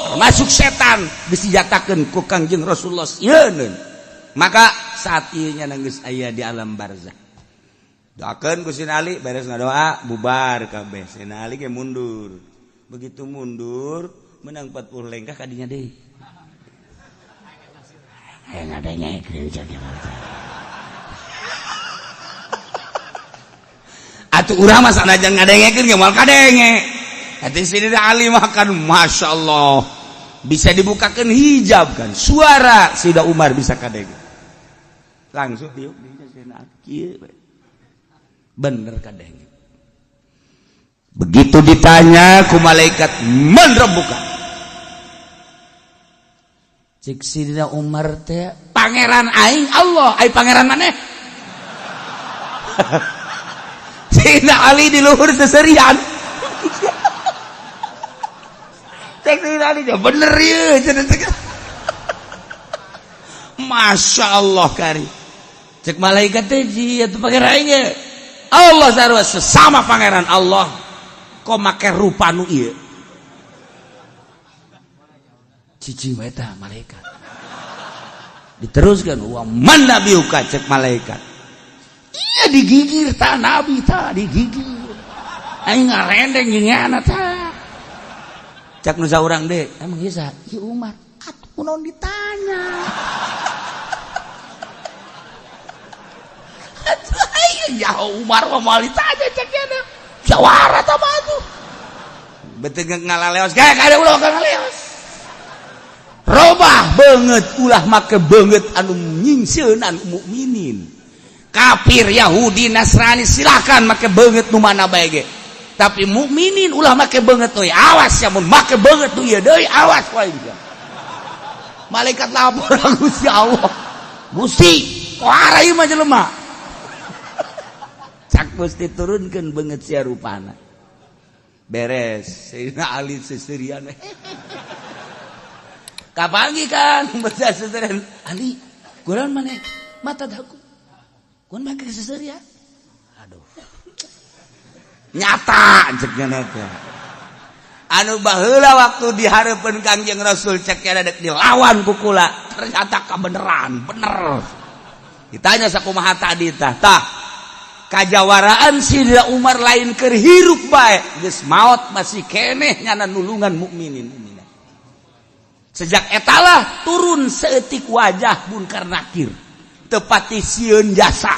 termasuk setan disenjatakan ku Kangjeng Rasulullah sieun. Maka saat ieu nya geus aya di alam barzah, doakeun ku Sidna Ali. Beres ngadoa, bubar kabeh, Sidna Ali ge mundur. Begitu mundur menang 40 lengkah kadinya deui. Hayang ngadengekeun, cek. Atuh urang mah sanajan ngadengekeun ge moal kadenge. Hati Sidina Ali makan, masya Allah, bisa dibukakan hijab kan, suara Sida Umar bisa kadenge langsung diuk di bener kadenge. Begitu ditanya ku malaikat, "Man rabbuka?" Cik Sidina Umar teh, "Pangeran aing Allah, ai pangeran maneh?" Sidina Ali di luhur seserian. Cek Sidina Ali, "Bener ya." Masya Allah, kari cek malaikat teh, "Tuh, pangeran aing Allah." Sarua sesama pangeran Allah kok make rupa nu ieu? Cici wae tah malaikat. Diteruskan, "Wa man nabiyuka?" cek malaikat. Iya, digigir ta nabi, ta digigir. Aing ngarendeng jeung ta. Cak nu saurang deh, "Emang ieu saha?" "Ieu Umar." Atuh kunaon ditanya? Atuh aing ya Umar mah moal ditanya, cek nya. Jawara ta mah atuh. Betul ngalaleos kayak kada ulah ngaleos. Robah banget, ulah make banget anu nyingsieunan mukminin. Kafir, Yahudi, Nasrani silakan make banget nu mana bae ge. Tapi mukminin ulah make banget euy, awas ya mun make banget tuh ieu deui, awas wae. Malaikat lapor Gusti Allah. "Gusti, kuara ieu mah jelema." Cak Gusti, "Turunkeun beungeut sia rupana." Beres, Sayyidina Ali seserian. Kapanggih kan bocah seserian. "Ali, kurang mana? Mata daku. Kuan make seserian." Aduh. Nyata cek nya teh. Anu baheula waktu dihareupeun Kangjeng Rasul, cek dek dilawan ku kula, ternyata kebenaran, bener. Ditanya sakumaha tadi tah. Tah, kajawaraan Sidina Umar lain keur hirup bae, geus maot masih keneh nyana nulungan mukminin mukminat. Sejak etalah turun seetik wajah munkar nakir. Tepati sieun jasa.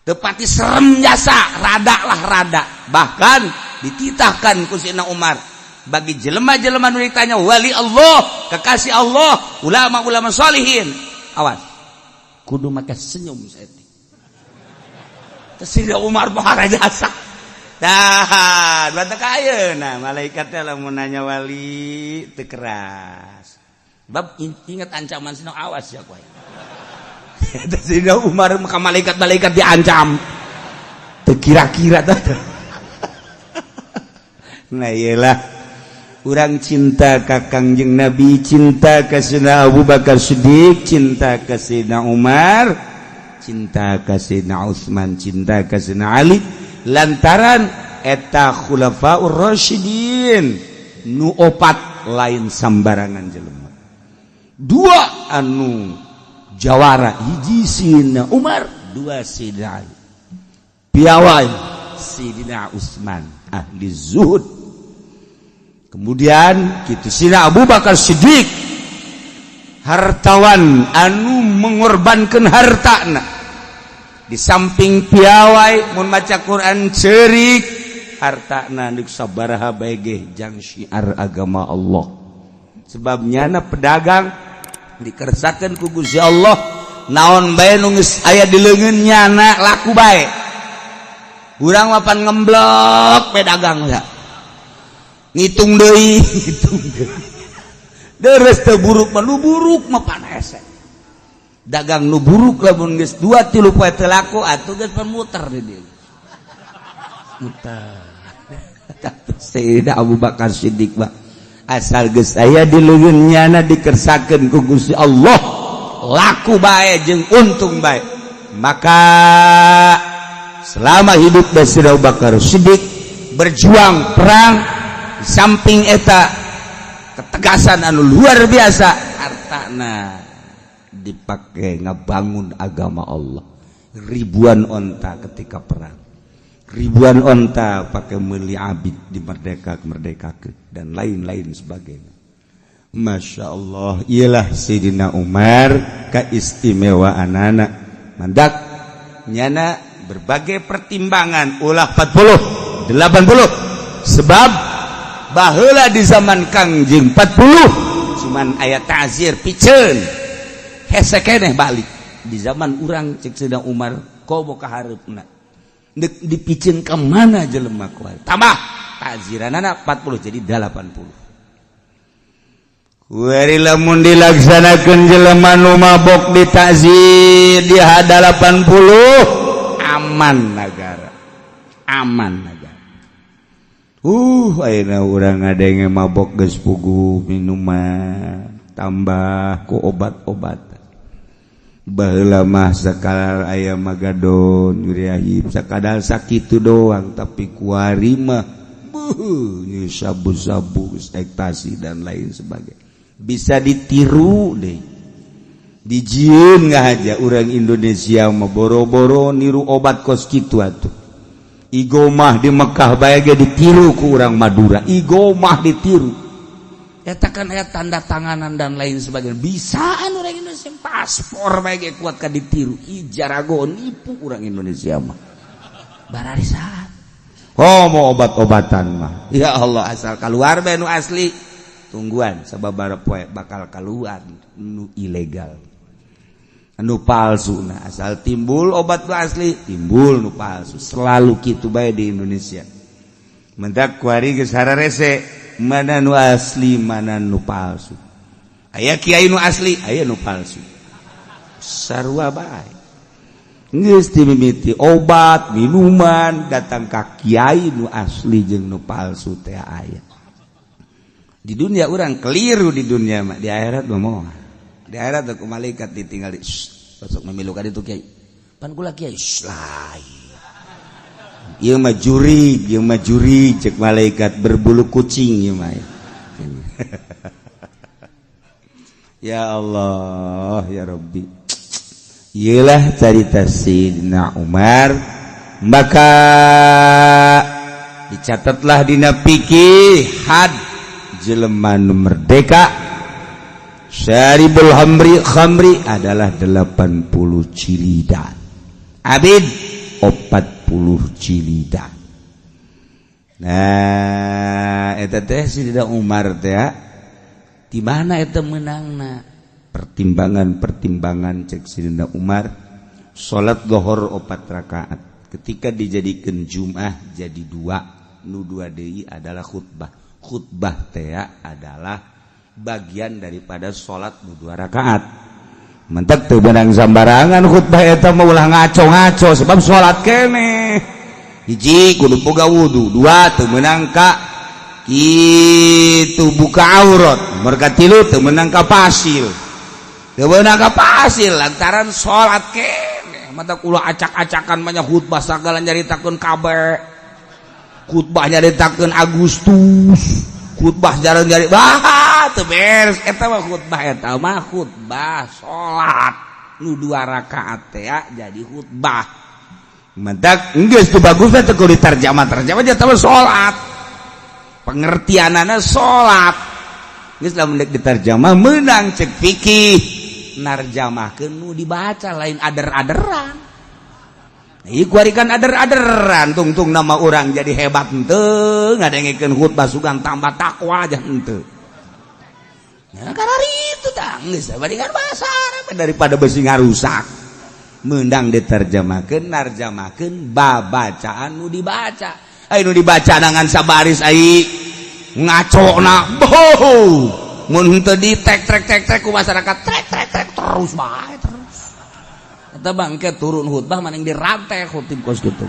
Tepati serem jasa, rada lah rada. Bahkan dititahkan ku Sidina Umar bagi jelema-jelema nu ditanya wali Allah, kekasih Allah, ulama-ulama solihin, awas, kudu make senyum saeutik. Sidina Umar pohara jasa. Dah, batak ayeuna malaikat teh lamun nanya wali teu keras. Bab ingat ancaman sino, awas ya kowe. Sidina Umar maka malaikat-malaikat diancam. Teu kira-kira tah. Nah, iyalah urang cinta ka Kangjeng Nabi, cinta ka Sayyidina Abu Bakar Siddiq, cinta ka Sayyidina Umar, cinta ka Sayyidina Utsman, cinta ka Sayyidina Ali, lantaran eta khulafaur rasyidin nu opat lain sambarangan jelema. Dua anu jawara, hiji Sayyidina Umar, dua Sayyidina Ali, piawai Sayyidina Utsman ahli zuhud, kemudian kitu Sayyidina Abu Bakar Siddiq. Hartawan anu mengorbankan hartana di samping piawai mun maca Quran cerik, hartana deuk sabaraha bae ge jang syiar agama Allah, sebab nyana pedagang dikersakeun ku Gusti Allah, naon bae nu geus aya di leungeun nyana laku bae. Urang mah pan ngemblok pedagang ya, ngitung deui, ngitung deui, deres teu buruk mah. Nu buruk mah pan hese dagang. Nu buruk lamun geus 2-3 poe teu laku atuh geus pan muter di dieu, muter. Sayyidina Abu Bakar Siddiq mah asal geus aya di leungeun nyana dikersakeun ku Gusti Allah laku bae jeung untung bae. Maka selama hidup Sayyidina Abu Bakar Siddiq berjuang perang, di samping eta ketegasan anu luar biasa, hartana dipakai ngebangun agama Allah. Ribuan onta ketika perang, ribuan onta pakai meli abid di merdeka merdeka dan lain-lain sebagainya. Masya Allah, ialah Sayyidina Umar keistimewaan anak mandak nyana berbagai pertimbangan ulah 40 80, sebab baheula di zaman Kangjeng 40 cuman aya ta'zir piceun hese keneh balik. Di zaman urang, cek Sayyidina Umar, komo ka hareupna deuk dipiceun ka mana jelema kuat, tambah ta'ziranana 40 jadi 80. Kuari lamun dilaksanakeun jelema nu mabok ditazir di 80, aman negara, aman negara. Ayeuna urang ngadenge mabok geus puguh minuman tambah ku obat-obat. Baheula mah sakadar aya magadon nyuriahib sakadar sakitu doang, tapi kuari mah sabu-sabu, ekstasi dan lain sebagainya bisa ditiru deh, dijieun nggak aja. Orang Indonesia mah boro-boro niru obat kos kitu atuh. Igomah di Mekah bae ge ditiru ku urang Madura, igomah ditiru. Eta kan aya tanda tanganan dan lain sebagainya, bisaan orang Indonesia. Paspor bae ge kuat ka ditiru. Ih, jarago nipu orang Indonesia mah bararisan. Oh, mau obat-obatan mah ya Allah, asal keluar bae nu asli, tungguan sababaraha poe bakal keluar nu ilegal, anu palsu. Nah, asal timbul obat nu asli, timbul nu palsu, selalu kitu bae di Indonesia. Mentak kuari geus hararese mana nu asli, mana nu palsu. Aya kiai nu asli, aya nu palsu, sarua bae. Geus dimimiti obat minuman datang ka kiai, nu asli jeung nu palsu teh aya di dunia. Orang keliru di dunia mah, di akhirat mah moal. Di akhirat ku malaikat ditinggali, "Sok memilukan itu kiai pan kula kiai lain. Ieu mah jurig, ieu mah jurig," cek malaikat, "berbulu kucing ieu mah." Ya Allah ya Rabbi, iyalah carita Sayyidina Umar. Maka dicatatlah dina fikih had jelema nu merdeka syaribul khamri khamri adalah 80 jilidan, abid 40 jilidan. Nah, eta teh Sayyidina Umar teh di mana eta menangna pertimbangan-pertimbangan. Cek Sayyidina Umar, salat lohor 4 rakaat ketika dijadikan Jum'ah jadi dua, nu dua deui adalah khutbah. Khutbah teh adalah bagian daripada salat nu 2 rakaat. Mentek teu beunang sambarangan khutbah eta mah, ulah ngaco-ngaco, sebab salat keneh. Hiji, kudu boga wudu. Dua, teu meunang ka kitu buka aurat. Mereka tilu, teu meunang ka pasil, teu meunang ka pasil lantaran salat keneh. Mata kula acak-acakan banyak khutbah sagala, nyaritakeun kabeh, khutbah nyaritakeun Agustus, khutbah jarang nyari bah teu beres. Eta mah khutbah, eta mah khutbah salat nu 2 rakaat teh jadi khutbah. Mentak geus teu bagus teh kudu diterjemah terjemah, jadi mah salat, pengertianana salat. Geus lamun deuk diterjemah meunang cek fikih narjamahkeun nu dibaca, lain ader-aderan. Ieu kuari kan ader-aderan, tungtung nama orang jadi hebat henteu, ngadengekeun khutbah sugan tambah takwa aja henteu. Nah, karena itu tah geus bandingan bahasa Arab daripada besi ngarusak. Meunang diterjemahkeun, narjamahkeun babacaan nu dibaca. Ai nu dibaca dengan sabaris ai ngacona boh. Mun henteu di tek trek tek trek ku masyarakat, trek trek trek terus bae terus. Eta bangke turun khutbah maning dirantai khutib kos kitu.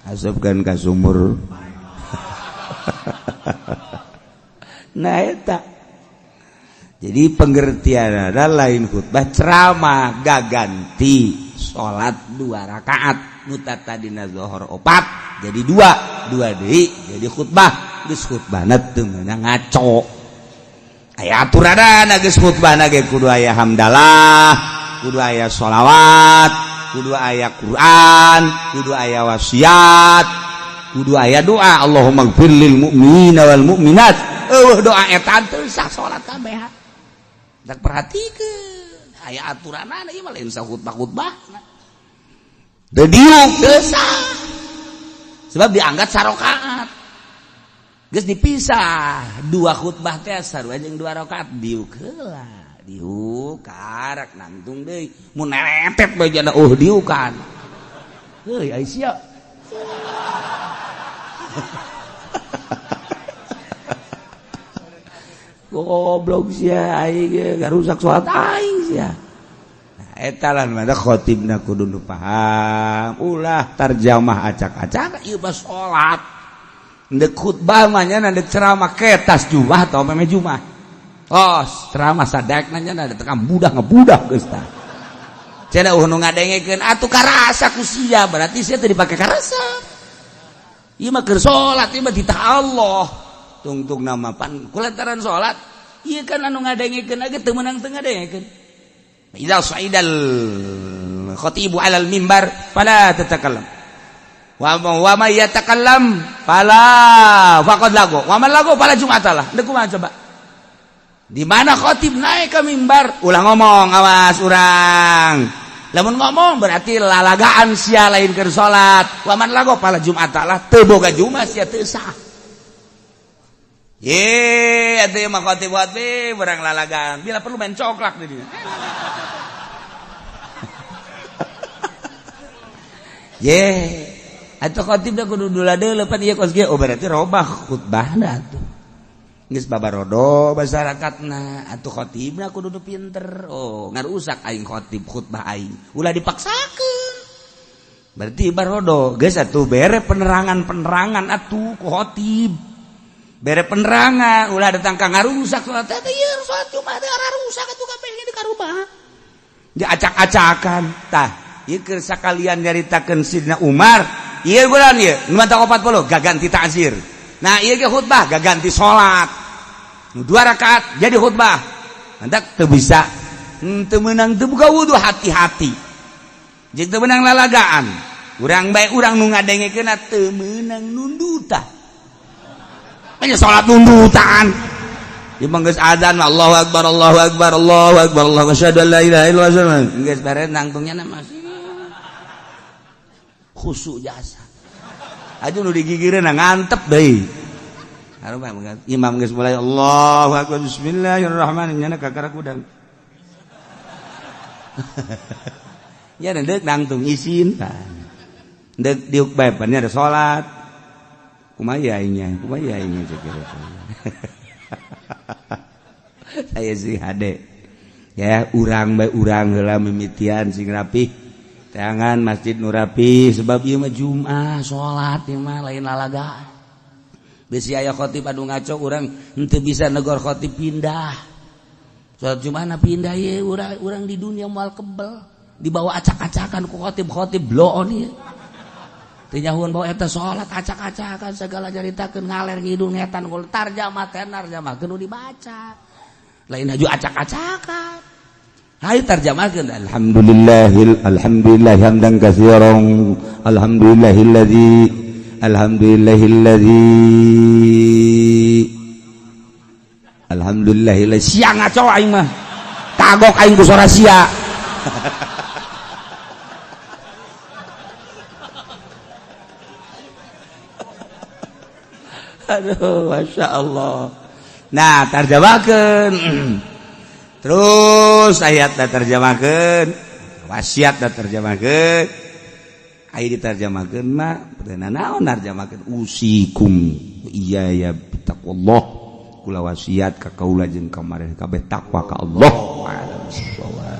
Asupkeun ka sumur. Nah eta. Jadi pengertian ada lain khutbah ceramah gaganti salat 2 rakaat nu tadina zuhur 4 jadi 2, 2 deui jadi khutbah. Geus khutbahna teu meunang ngaco. Aya aturanana geus khutbahna ge kudu aya hamdalah, kudu aya sholawat, kudu aya Quran, kudu aya wasiat, kudu aya doa Allahumma gfir lil mu'minina wal mu'minat. Eueuh doa eta teu sah salat kabeh. Tak perhatikeun aya aturanana ieu mah lain sahutbah-khutbah. Teu diuk teu sah. Sebab dianggap sarokaat. Geus dipisah dua khutbah teh sarua jeung 2 rakaat, diuk heula. Diuk karak nangtung deui mun neretet bae jana oh diukan. Heuy ai sia. Goblok sia aing ge ngarusak salat aing sia. Nah eta lah mah khotibna kudu nu paham, ulah tarjamah acak-acak ieu mah salat. Ndek khutbah mah nya ndek ceramah ketas jumah atau meme jumah. Oh, ceramah sadek nanya ada tekan budak ngebudak geus tah. Cenah uh nu ngadengekeun atuh karasa ku sia, berarti sia teu dipake karasa. Ieu mah keur salat, ieu mah titah Allah. Tungtung nama pan kulantaran salat, ieu kan anu ngadengekeun ge teu meunang teu ngadengekeun. Idza sa'idal khatibu 'alal mimbar fala tatakallam. Wa may yatakallam fala faqad lago. Wa man lago fala jum'atalah. Deuk kumaha coba? Di mana khotib naik ke mimbar ulah ngomong, awas urang. Lamun ngomong berarti lalagaan sia lain keur salat. Wa man lago fala jum'atalah, teu boga jumat sia, teu sah. Ye, atuh mah khotib-khotib urang lalagaan. Bila perlu main coklak di dieu. Ye, atuh khotib da kudu dula deuleu pan ieu kos kieu. Oh berarti robah khutbahna atuh. Geus babarodo masyarakatna atuh khotibna kudu nu pinter. Oh, ngarusak aing khotib khutbah aing. Ulah dipaksakeun. Berarti barodo geus atuh bere penerangan-penerangan atuh ku khotib. Bere penerangan ulah datang ka ngarusak salat teh ieu salat Jumat teh rusak atuh kabeh ge dikarubah. Diacak-acakan tah. Ieu keur sakalian nyaritakeun Sidna Umar, ieu bulan ieu nu mata 40 gaganti ta'zir. Nah ieu ge khutbah gaganti salat. Nu 2 rakaat jadi khutbah. Hendak teu bisa teu meunang teu buka wudu, hati-hati. Jeung teu meunang lalagaan. Urang bae urang nu ngadengekeunna teu meunang nundutan. Nya salat nundutan. Ieu mah geus azan Allahu akbar Allahu akbar Allahu akbar Allahu asyhadu an la ilaha illallah. Geus beres nangtungnya masih khusyuk jasa. Aduh nu digigireun ngantep deui. Imam geus mulai Allahu akbar bismillahirrahmanirrahim nyana kakara kudang. Ya deuk nangtung isin tah. Deuk diuk bae pan ada salat. Kumaha aingnya, kumaha aingnya cek Saya sih hade. Ya urang bae urang heula mimitian sing rapih. Tangan masjid nu rapi sebab ieu mah Jumat salat ieu mah lain lalagaan. Bisi aya khotib anu ngaco urang henteu bisa negor khotib pindah. Salat Jumat pindah ieu urang di dunia moal kebel dibawa acak-acakan ku khotib-khotib bloon ieu. Teu nyahuan bawa eta salat acak-acakan segala caritakeun ngaler ngidul ngetan kul tarjamah teh narjamahkeun nu dibaca. Lain haju acak-acakan. Hayu tarjamahkeun alhamdulillahil alhamdulillah hamdan katsiran alhamdulillahilladzi alhamdulillahilladzi Alhamdulillah sia ngaco aing mah. Kagok aing ku sora sia. Aduh, Masya Allah. Nah, tarjamakeun. Terus ayat terjemahkeun, wasiat terjemahkeun. Aya diterjemahkeun mah teu naon narjemahkeun usikum iya ya taqwallah. Kula wasiat ka kaula jeung ka maraneh kabeh takwa ka Allah. A'lam bissawab.